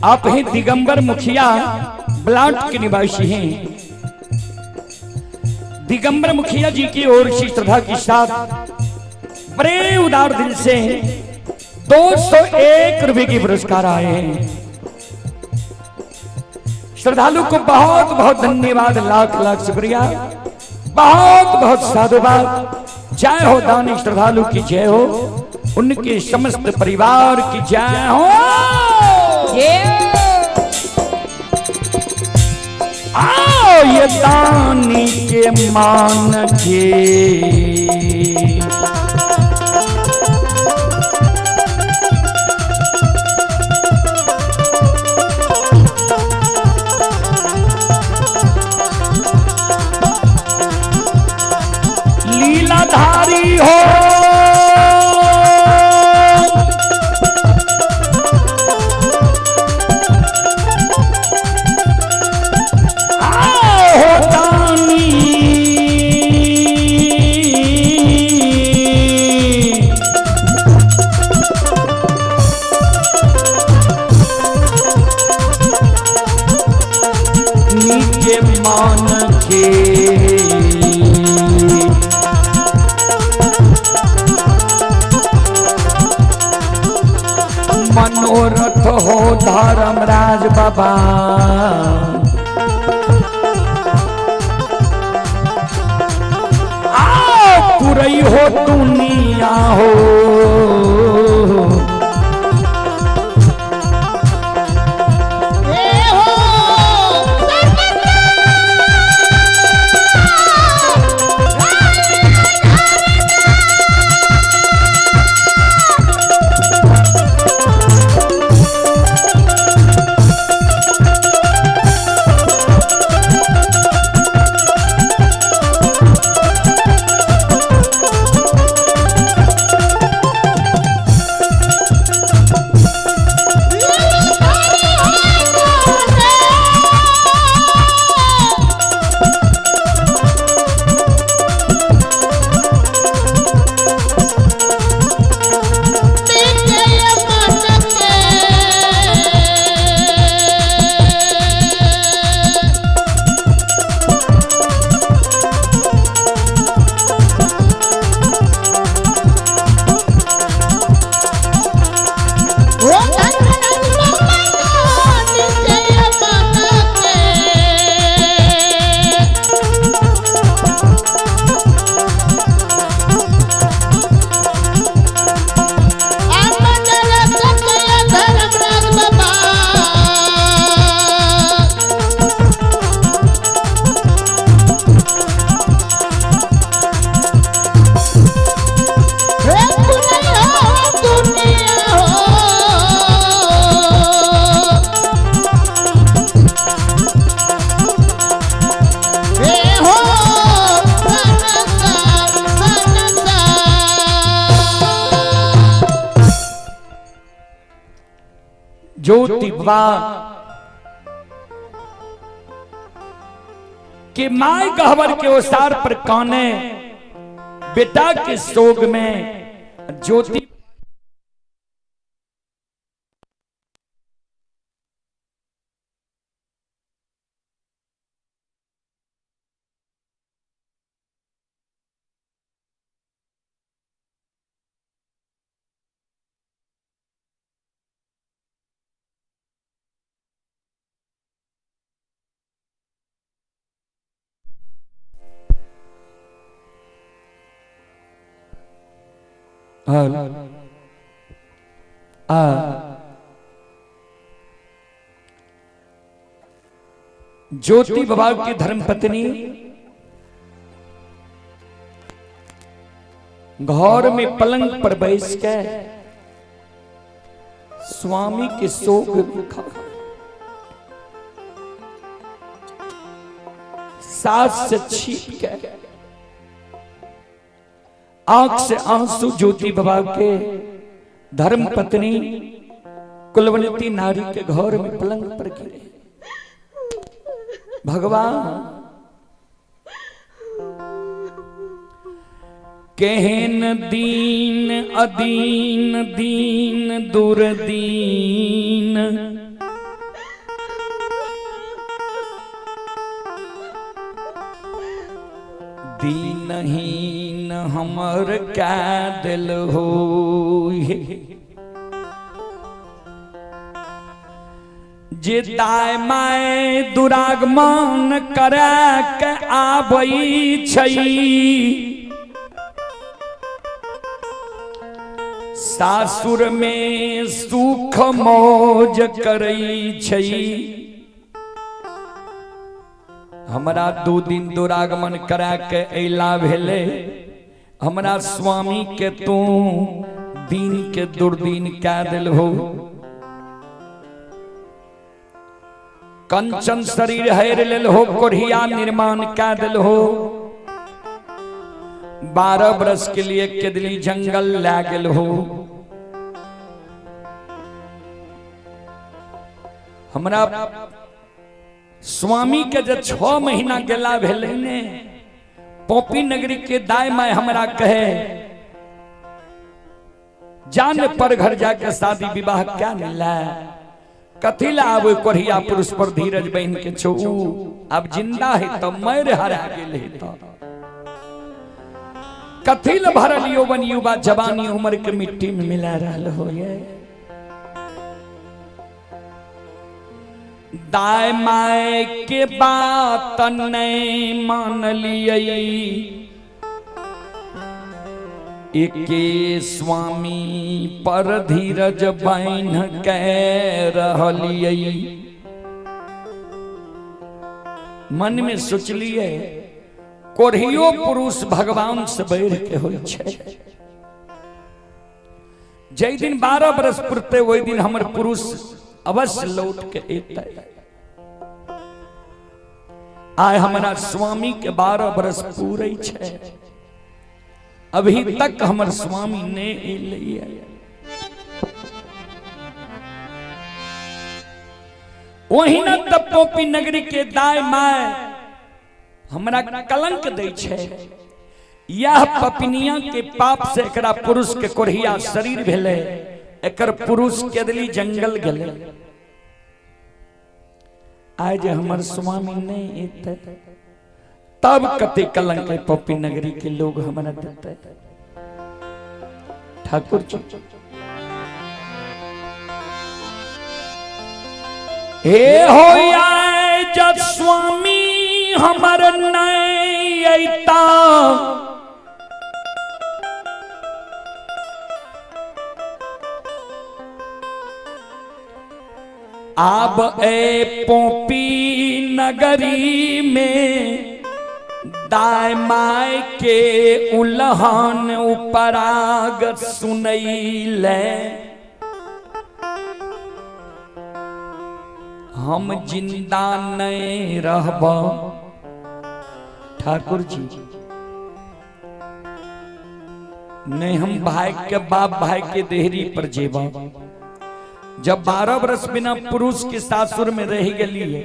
आप ही दिगंबर मुखिया ब्लाट के निवासी हैं। दिगंबर मुखिया जी की ओर से श्रद्धा के साथ बड़े उदार दिल से 201 रुपए की पुरस्कार आए हैं। श्रद्धालु को बहुत बहुत धन्यवाद, लाख लाख शुक्रिया, बहुत बहुत साधुवाद। जय हो दानी श्रद्धालु की जय हो, उनके समस्त परिवार की जय हो। आओ ये दानी के मान के लीलाधारी हो, आओ दानी नीचे मान के मनोरथ हो धर्मराज बाबा, आओ पुरई हो दुनिया हो। ज्योति बाबा के my गहवर के ओसार पर काने बेटा के शोक में ज्योति ज्योति बाबा की धर्मपत्नी घर में पलंग पर बैठ के स्वामी के शोक में खा सास से छीप के आंख से आंसू ज्योति बाबा के धर्मपत्नी कुलवंती नारी के घर में पलंग पर गिरे। भगवान केहन दीन अदीन दीन दुर्दीन दीनहीन हमर कै दिल हो। जे दाय my दुरागमन करा के आबै छै, सासुर में सुख मौज करै छै। हमरा 2 दिन दुरागमन करा के अला भेले, हमरा स्वामी के तू दिन के दुर्दिन कै दिल हो। कंचन शरीर हेर लेल हो, कोढ़िया निर्माण कै दिल हो। 12 बरस के लिए केदली जंगल लै गेल हो। हमरा स्वामी के जे 6 महीना गेला भेलै ने, पोपी नगरी के दाय my हमरा कहे जान पर घर जाके शादी विवाह क्या मिला, कथी ला आब कोढ़िया पुरुष पर धीरज बहन के छो, अब जिंदा है तो मर हरा गेल है तो कथी ला भरल यौवन युवा जवानी उम्र के मिट्टी में मिला रहल हो। ये दाय my के बात नहीं मान लियै, एके स्वामी पर धीरज बान्ह के रहलियै। मन में सोचलियै कोढ़ियो पुरुष भगवान से बढ़ के होइ छै। जै दिन 12 बरस पुरते ओहि दिन हमर पुरुष अवश्य लौट के एतै। आय हमरा स्वामी के 12 बरस पूरे छै, अभी तक हमर स्वामी ने एलै। ओहिना त पोपी नगरी के दाय my हमरा कलंक दै छै। यह पपनिया के पाप से एकरा पुरुष के कोढ़िया शरीर भेलै, एकर पुरुष केदली जंगल गेलै। आइ जे हमर स्वामी नहीं एतै तब कते कलंक है पपी नगरी के लोग हमरा देतै। ठाकुर जी हे हो आए जब स्वामी हमर नहीं अइता, आब ए पोपी नगरी में दाय my के उलहन उपराग सुनैले। हम जिंदा नहीं रहब ठाकुर जी, नहीं हम भाई के बाप भाई के देहरी पर जेबा। जब 12 बरस बिना पुरुष के सासुर में रह गई है,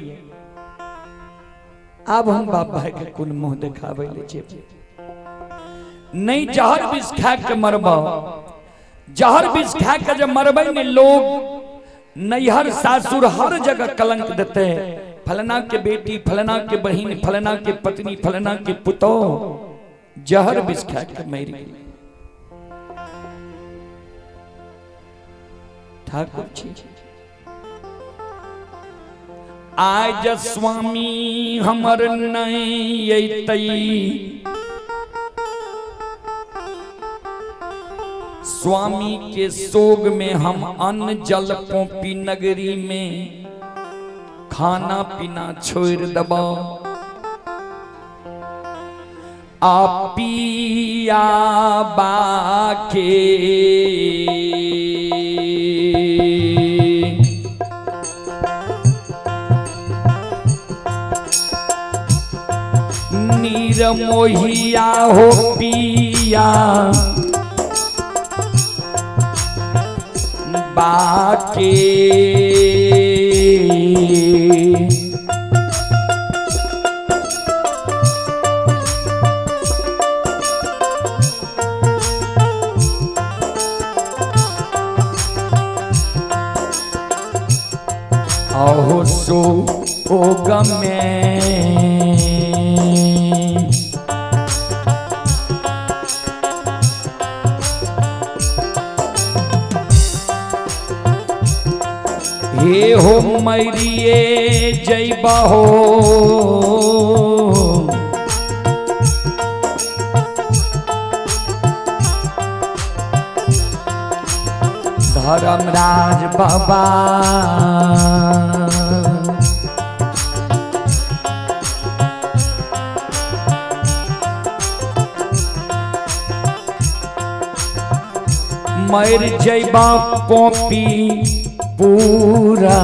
अब हम बाप भाई के कुन मुंह दिखावे ले जेबे। नहीं जहर विष खा के मरब, जहर विष खा के जब मरबे ने लोग नैहर सासुर हर जगह कलंक देते हैं, फलना के बेटी, फलना के बहन, फलना के पत्नी, फलना के पुतो जहर विष खा के मर गई। ठाकुर जी आज स्वामी हमर नहीं अइतै, स्वामी के सोग में हम अन्न जल पोपी नगरी में खाना पीना छोड़ दबा। आ पिया बाके नीर मोहिया हो पिया बाके, अहो सो गमे। मरिए जैबहो। धर्मराज बाबा मर जैबा कॉपी पूरा।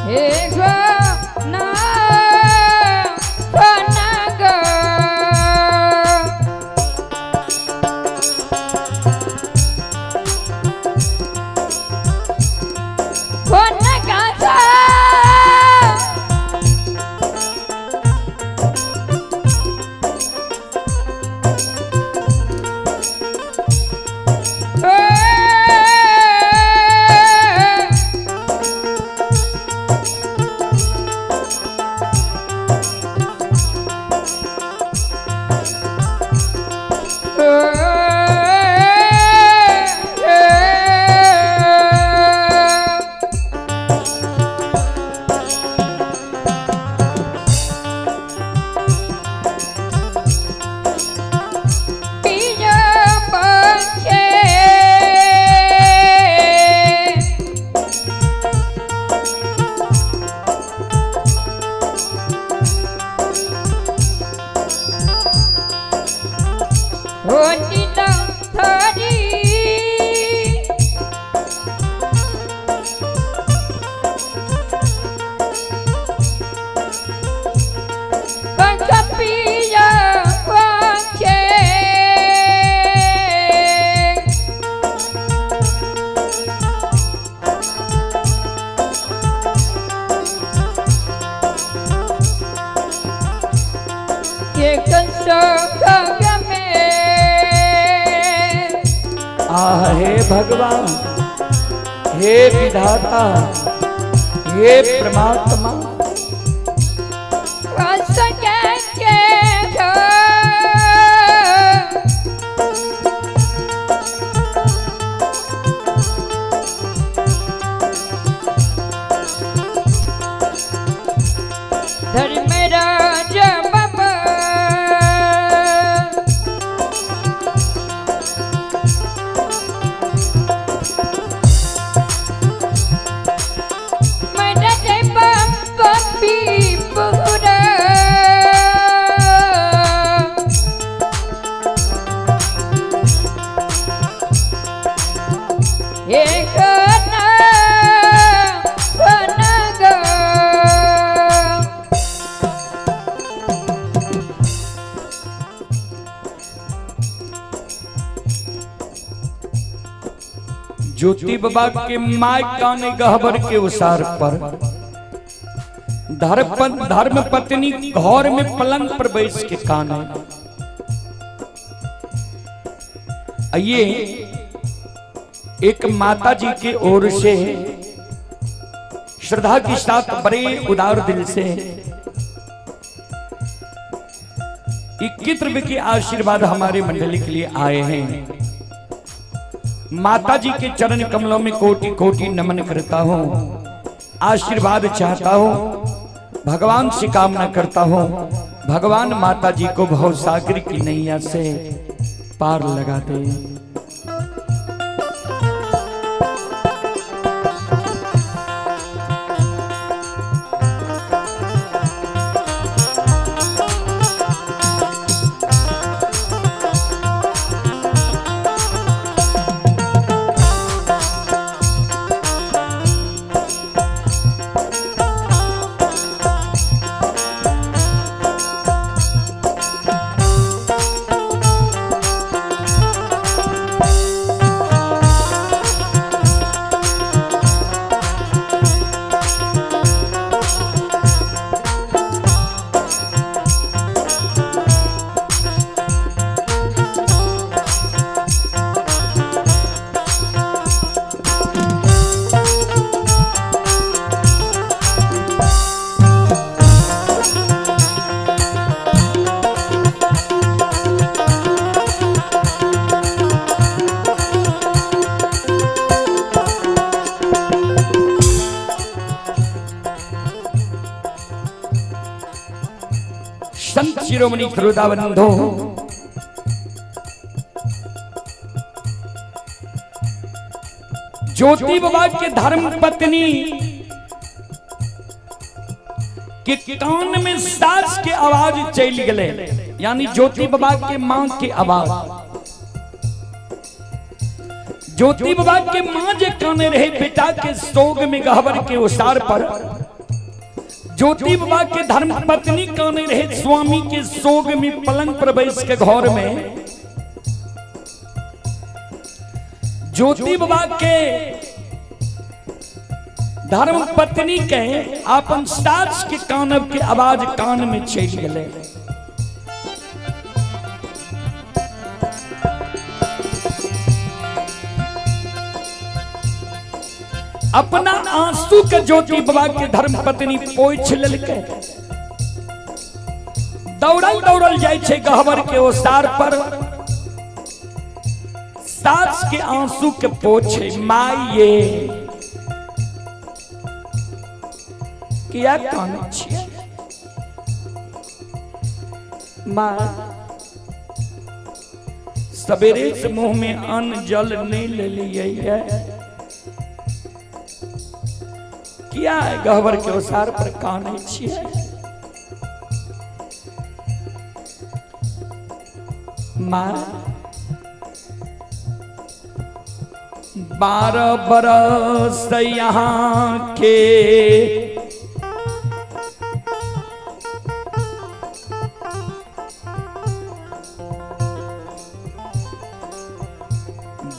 हे गो ना हो ना गो। हो ना गाथा। पिया पक्षे होनी थरी पिया पक्षे। एक सुख में आह हे भगवान, हे विधाता, हे परमात्मा, हंस के हो। धर्मराज बाबा मरते पपी पुरा। एक ना ना गो। ज्योति बाबा के my काने गहबर के उसार पर धर्म पत्नी घर में पलंग पर बैस के काने। ये एक माता जी के ओर से श्रद्धा के साथ बड़े उदार दिल से 21 रुपए के आशीर्वाद हमारे मंडली के लिए आए हैं। माता जी के चरण कमलों में कोटि कोटि नमन करता हूँ, आशीर्वाद चाहता हूँ, भगवान से कामना करता हूँ, भगवान माता जी को भवसागर की नैया से पार लगा दे। शिरोमणि श्रोता बंधो, ज्योति बाबा के धर्म पत्नी के कान में सास के आवाज चल गए, यानी ज्योति बाबा के मां के आवाज। ज्योति बाबा के मां जे काने रहे बेटा के शोग में गहबर के उसार पर, ज्योति बाबा के धर्म पत्नी काने रहे स्वामी के शोग में पलंग पर बैस के घर में। ज्योति बाबा के धर्म पत्नी के अपन सास के कानब के आवाज कान में चल गए। अपना आंसू के ज्योति बाबा के धर्म पत्नी पोछ लेलकै, दौड़ल दौड़ल जाइ छै गहबर के ओसार पर, सास के आंसू के पोछे, माये किया कानै छियै माँ? सवेरे से मुंह में अन्न जल नहीं लेलियै है, किया गहबर के ओसार पर कानै छियै? माँ 12 बरस यहाँ के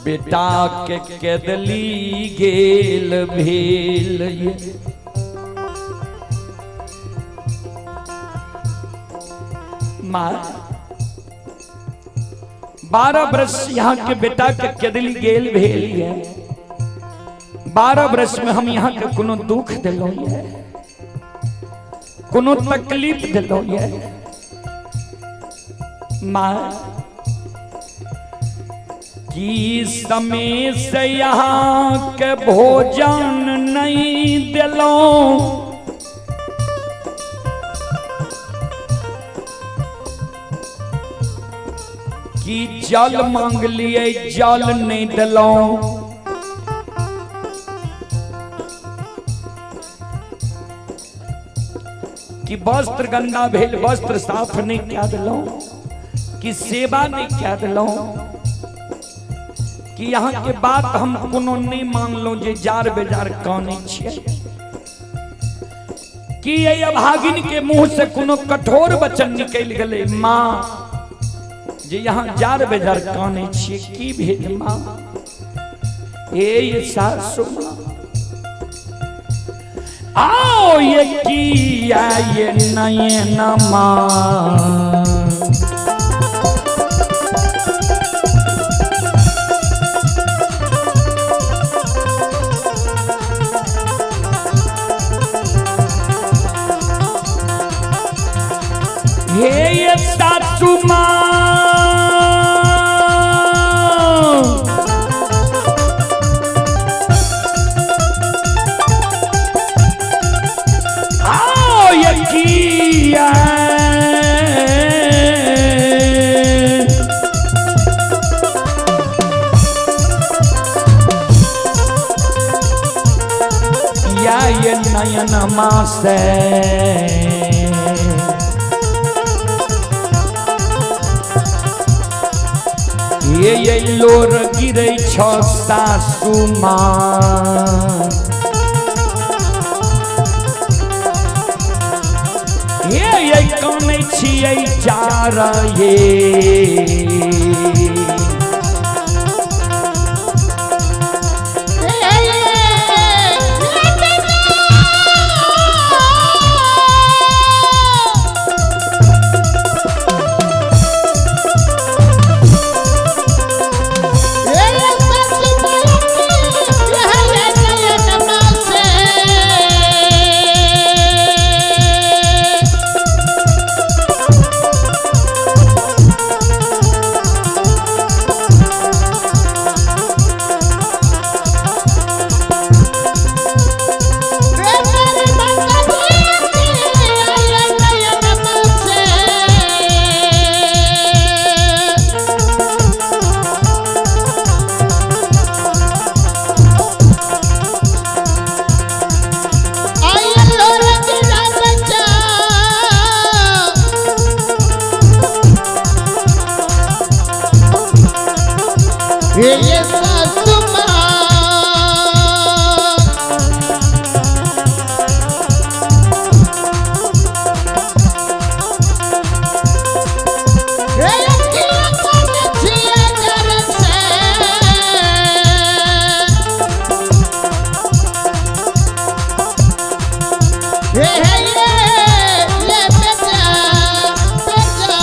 बेटा के केदली गेल भेल, माँ 12 बरस यहाँ के बेटा के केदली गेल भेल है। 12 बरस में हम यहाँ के कोनो दुख दिलो है, कोनो तकलीफ दिलो है माँ? की समय से यहाँ के भोजन नहीं दिलो, कि जल मांग लिए जल नहीं दिलो, कि वस्त्र गंदा भेल वस्त्र साफ नहीं क्या दिलो, कि सेवा नहीं क्या दिलो, कि यहाँ के बात हम कोनो नहीं मान लो जे जार बेजार कानै छियै, कि एहि अभागिन के मुंह से कोनो कठोर वचन निकलि गेलै माँ जे यहाँ जार बेजार कानै छियै, की भेल माँ? हे सासु माँ आओ ये किया ये नयन माँ, हे ये सासू माँ आओ ये किया या ये नयन माँ से ये लोर गिरै छ सासू माँ, हे कानै छियै जार ये। Yeah. हे ये सासु माँ। हे अखिया कोन छियै डर से। हे हे ये ये बेटा बेटा।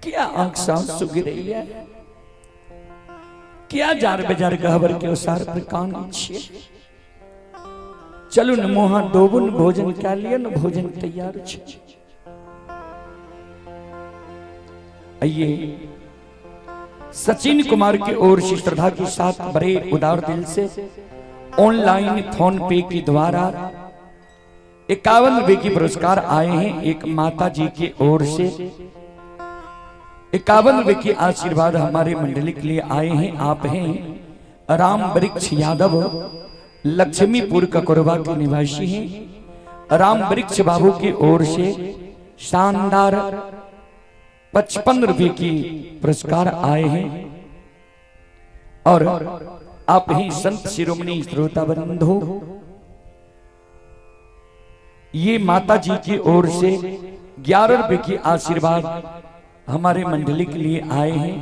क्या आंख साफ गिरैया है, क्या जार बेजार गहबर के ओसार पर कान छिए। चलू न मुँह धोबू न भोजन क्या लिया न भोजन तैयार छे। आइए सचिन कुमार की ओर से श्रद्धा के साथ बड़े उदार दिल से ऑनलाइन फोन पे के द्वारा 51 रुपए की पुरस्कार आए हैं। एक माता जी की ओर से 51 रुपए की आशीर्वाद हमारे मंडली के लिए आए हैं। आप हैं राम वृक्ष यादव, लक्ष्मीपुर ककोरबा के निवासी हैं। राम वृक्ष बाबू की ओर से शानदार 55 रुपए की पुरस्कार आए हैं। और आप ही संत शिरोमणि श्रोता बंधु, ये माता जी की ओर से 11 रुपए की आशीर्वाद हमारे मंडली के लिए आए हैं।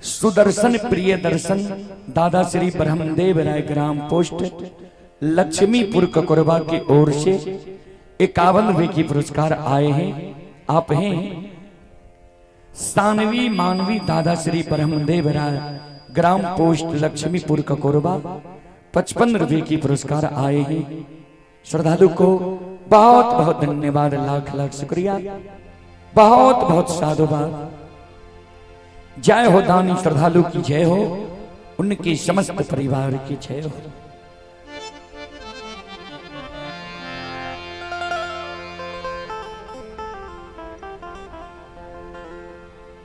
सुदर्शन प्रिय दर्शन दादा श्री ब्रह्मदेव राय ग्राम पोस्ट लक्ष्मीपुर ककोरबा की ओर से 51 रुपए की पुरस्कार आए हैं। आप हैं सानवी मानवी दादा श्री ब्रह्मदेव राय ग्राम पोस्ट लक्ष्मीपुर ककोरबा 55 रुपए की पुरस्कार आए हैं। श्रद्धालु को बहुत बहुत धन्यवाद, लाख लाख शुक्रिया, बहुत बहुत साधुवाद। जय हो दानी श्रद्धालु की जय हो, उनके समस्त परिवार की जय हो।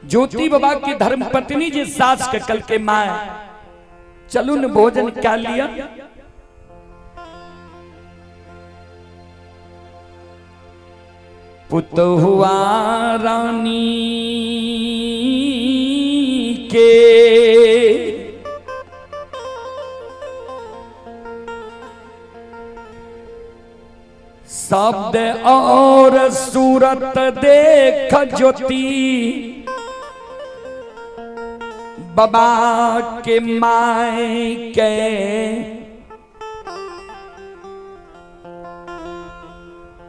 ज्योति बाबा की धर्म पत्नी जी सास के कल के माए चलू न भोजन क्या लिया। पुतहुआ रानी के शब्द और सूरत देख ज्योति बाबा के my के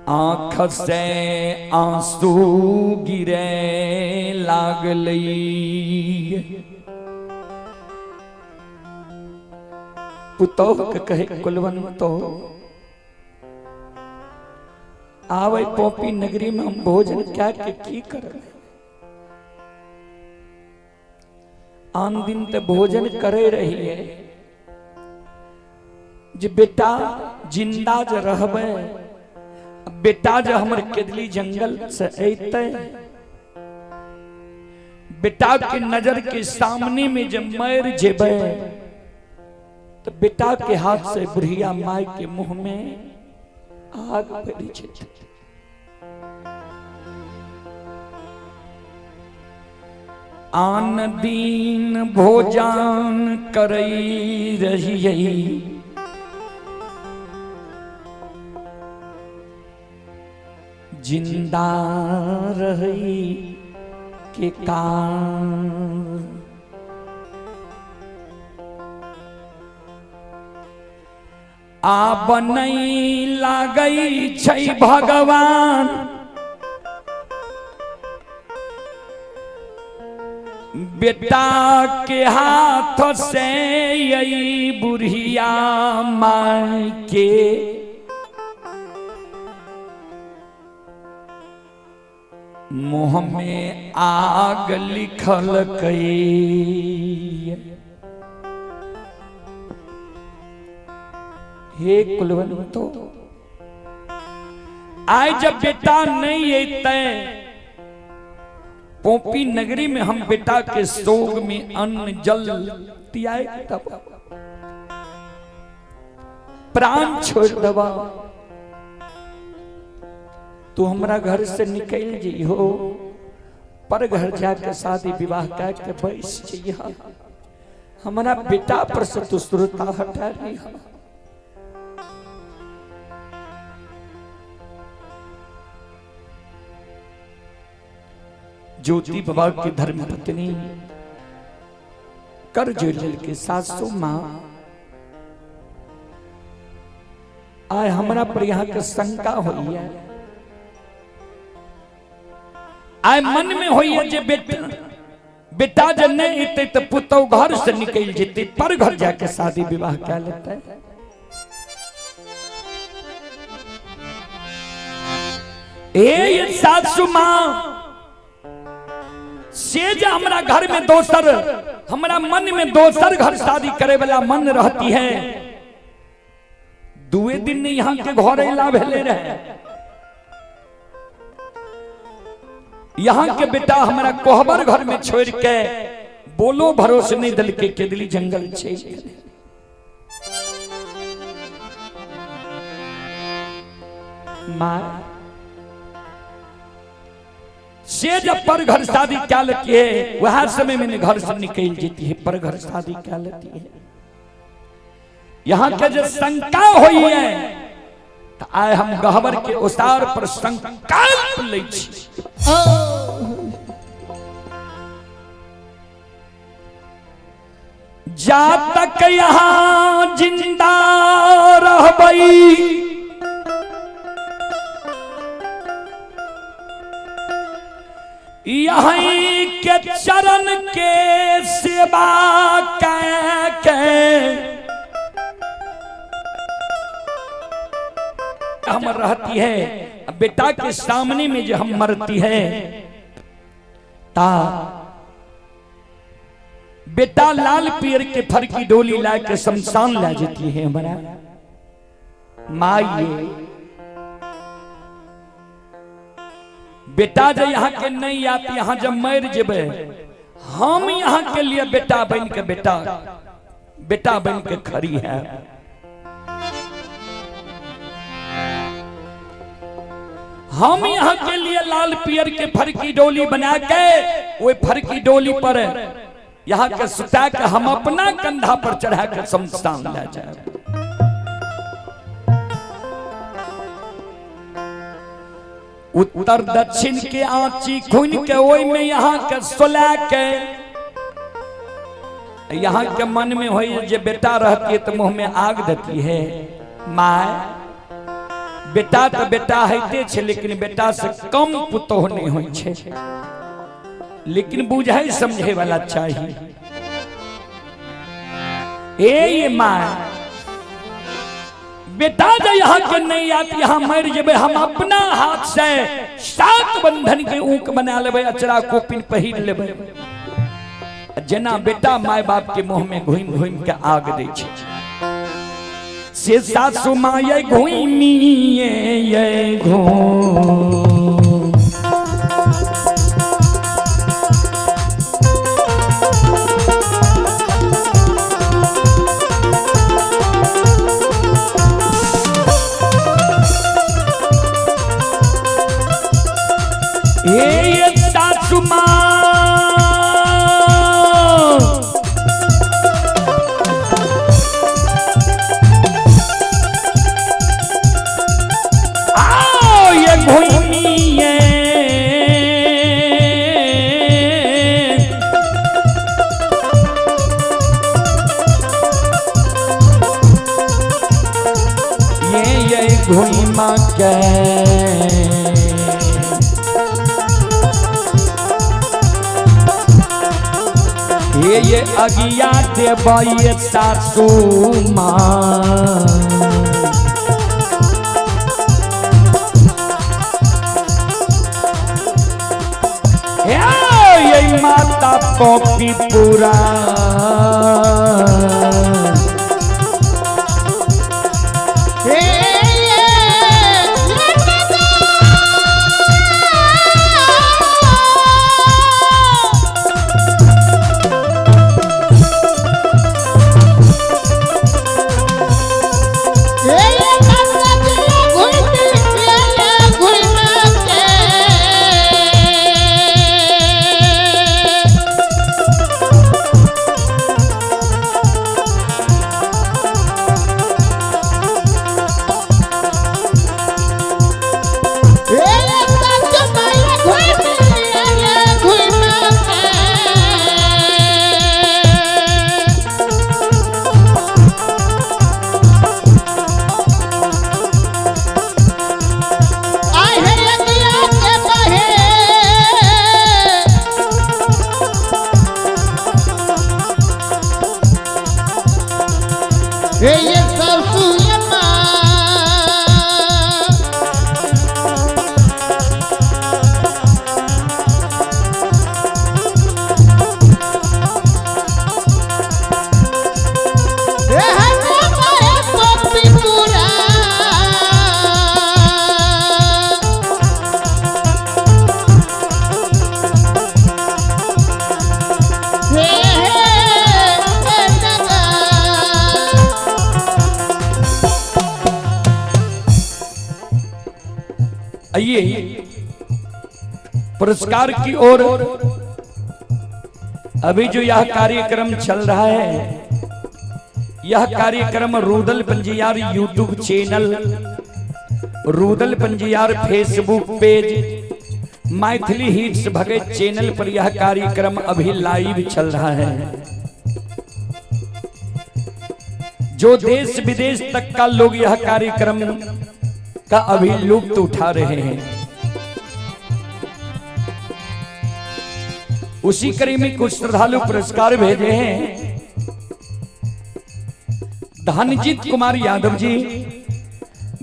आंख से आंसू गिरे लागलई। पुतोह के कहे कुलवंतो आवे पोपी नगरी में हम भोजन क्या के की करब। आन दिन ते भोजन करे रही है जे बेटा जिंदा जे रहबे, बेटा जे हमर केदली जंगल से अइते, बेटा के नजर के सामने में जब मर जेबे तो बेटा के हाथ से बुढ़िया माय के मुंह में आग पड़ी जेतै। आन दिन भोजन करई रहियै जिंदा रही के कार। आब नहीं लागई छै भगवान बेटा के हाथ से यही बुढ़िया माय के मुंह में आग लिखल कई। हे कुलवंतो, आए जब बेटा नहीं अते पोपी नगरी में हम बेटा के शोक में अन्न जल तियाए तब प्राण छोड़ दबा। तू हमरा घर से निकल जी हो, पर घर जाके शादी विवाह कह के बैस जइहा, हमारा बेटा पर से तू सुरता हटा लिहा। ज्योति बाबा की धर्म पत्नी कर जो के सासू माँ आय हमरा पर यहाँ के शंका होई है, आय मन में होई है जे बेटा बेटा जब नहीं एते तो पुतौ घर से निकल जेते, पर घर जाके शादी विवाह कर लेते। ए सासू माँ से जे हमरा घर में दोसर, हमरा मन में दोसर घर शादी करे वाला मन रहती है। दुए दिन नहीं यहाँ के घर अला भेले रहे, यहाँ के बेटा हमरा कोहबर घर में छोड़ के बोलो भरोसे नहीं दल के केदली जंगल छे। माँ से जब पर घर शादी क्या लेती है, वह समय में घर से निकल जाती है, पर घर शादी क्या लेती है। यहाँ के जो शंका हुई है तो आए हम गहबर के उसार पर संकल्प लै छी। जा तक यहाँ जिंदा रहबई यहीं के चरण के सेवा के हम रहती है। बेटा के सामने में जो हम मरती है ता बेटा लाल पियर के फर की डोली ला के शमशान ला जाती है। हमारा माँ ये बेटा जो यहाँ के नहीं आती, यहाँ जब मर जेबे हम यहाँ के लिए बेटा बन के बेटा बेटा बन के खड़ी है। हम यहाँ के लिए लाल पियर के फर की डोली बना के वो फर की डोली पर यहाँ के सुता के हम अपना कंधा पर चढ़ा के शमशान ले जाए। उत्तर दक्षिण के आंची खून के ओई में यहाँ के सोला के यहाँ के मन में हो जे बेटा रहती है तो मुंह में आग देती है। माँ बेटा तो बेटा होते छे, लेकिन बेटा से कम पुतोह नहीं होई छे, लेकिन बुझे समझे वाला चाहिए। ए ये माँ बेटा जो यहाँ के नहीं आती, यहाँ मर जेबे हम अपना हाथ से सात बंधन के ऊक बना लेबे, अचरा कोपिन पहिर लेबे। जना बेटा my बाप के मुंह में घुम घुम के आग दे छे से सासु माँ ये घुमी ये घूम। ये सासु माँ आओ ये घूमिए ये घूमा के ये अगिया देवय सासू माँ। ये माता कॉपी पूरा आइए पुरस्कार की ओर। अभी जो यह कार्यक्रम चल रहा है, यह कार्यक्रम Rudal Panjiyar YouTube channel, Rudal Panjiyar Facebook page, Maithili hits Bhagat channel पर यह कार्यक्रम अभी लाइव चल रहा है। जो देश विदेश तक का लोग यह कार्यक्रम का अभी लुत्फ उठा रहे हैं। उसी कड़ी में कुछ श्रद्धालु पुरस्कार भेजे हैं। धनजीत कुमार यादव जी,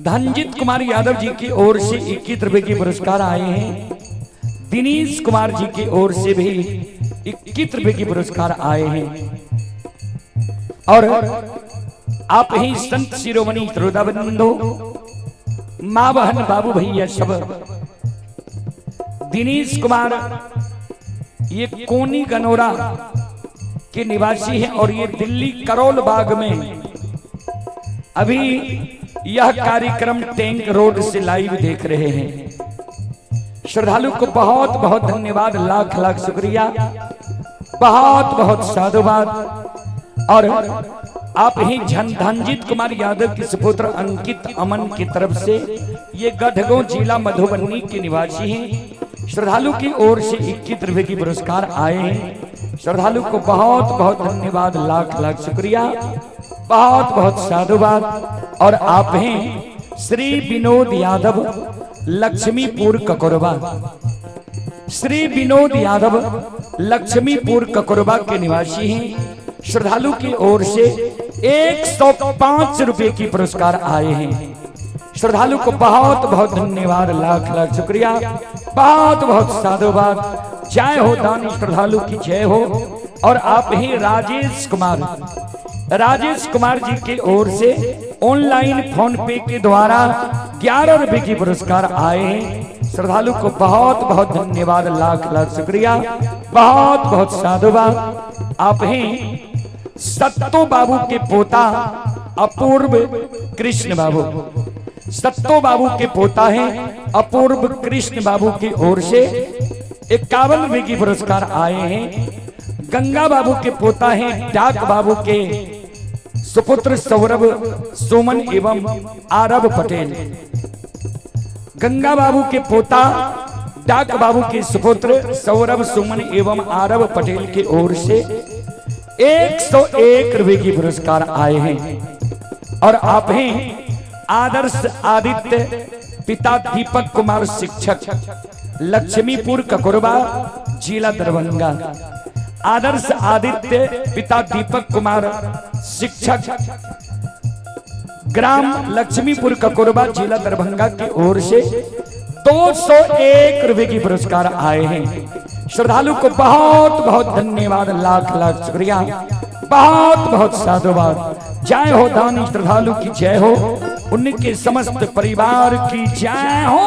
धनजीत कुमार यादव जी की ओर से 21 रुपए के पुरस्कार आए हैं। दिनेश कुमार जी की ओर से भी 21 रुपए के पुरस्कार आए हैं। और आप ही संत शिरोमणि श्रोता बंधु, माँ बहन बाबू भैया सब, दिनेश कुमार ये कोनी गनोरा के निवासी हैं और ये दिल्ली करोल बाग में अभी यह कार्यक्रम टैंक रोड से लाइव देख रहे हैं। श्रद्धालु को बहुत बहुत धन्यवाद, लाख लाख शुक्रिया, बहुत बहुत साधुवाद। और आप ही धनजीत कुमार यादव के सुपुत्र अंकित अमन की तरफ से, ये गढ़गांव जिला मधुबनी के निवासी हैं, श्रद्धालु की ओर से 21 रुपए की पुरस्कार आए हैं। श्रद्धालु को बहुत बहुत धन्यवाद, लाख लाख शुक्रिया, बहुत बहुत साधुवाद। और आप हैं श्री विनोद यादव, लक्ष्मीपुर ककोरबा, श्री विनोद यादव लक्ष्मीपुर ककोरबा के निवासी हैं। श्रद्धालु की ओर से 105 रुपए की पुरस्कार आए हैं। श्रद्धालु को बहुत बहुत धन्यवाद, लाख लाख शुक्रिया, बहुत बहुत साधुवाद। जय हो दानी श्रद्धालु की जय हो। और आप ही राजेश कुमार, राजेश कुमार जी की ओर से ऑनलाइन फोन पे के द्वारा 11 रुपए की पुरस्कार आए हैं। श्रद्धालु को बहुत बहुत धन्यवाद, लाख लाख शुक्रिया, बहुत बहुत साधुवाद। आप ही सत्तो बाबू के पोता अपूर्व कृष्ण बाबू, सत्तो बाबू के पोता हैं अपूर्व कृष्ण बाबू की ओर से 51 रुपए की पुरस्कार आए हैं। गंगा बाबू के पोता हैं डाक बाबू के सुपुत्र सौरभ सुमन एवं आरव पटेल। गंगा बाबू के पोता डाक बाबू के सुपुत्र सौरभ सुमन एवं आरव पटेल की ओर से 101 रुपए की पुरस्कार आए हैं। और आप हैं आदर्श आदित्य पिता दीपक कुमार शिक्षक, लक्ष्मीपुर ककोरबा, जिला दरभंगा। आदर्श आदित्य पिता दीपक कुमार शिक्षक, ग्राम लक्ष्मीपुर ककोरबा, जिला दरभंगा की ओर से 201 रुपए की पुरस्कार आए हैं। श्रद्धालु को बहुत बहुत धन्यवाद, लाख लाख शुक्रिया, बहुत बहुत साधुवाद। जय हो दानी श्रद्धालु की जय हो, उनके समस्त परिवार की जय हो।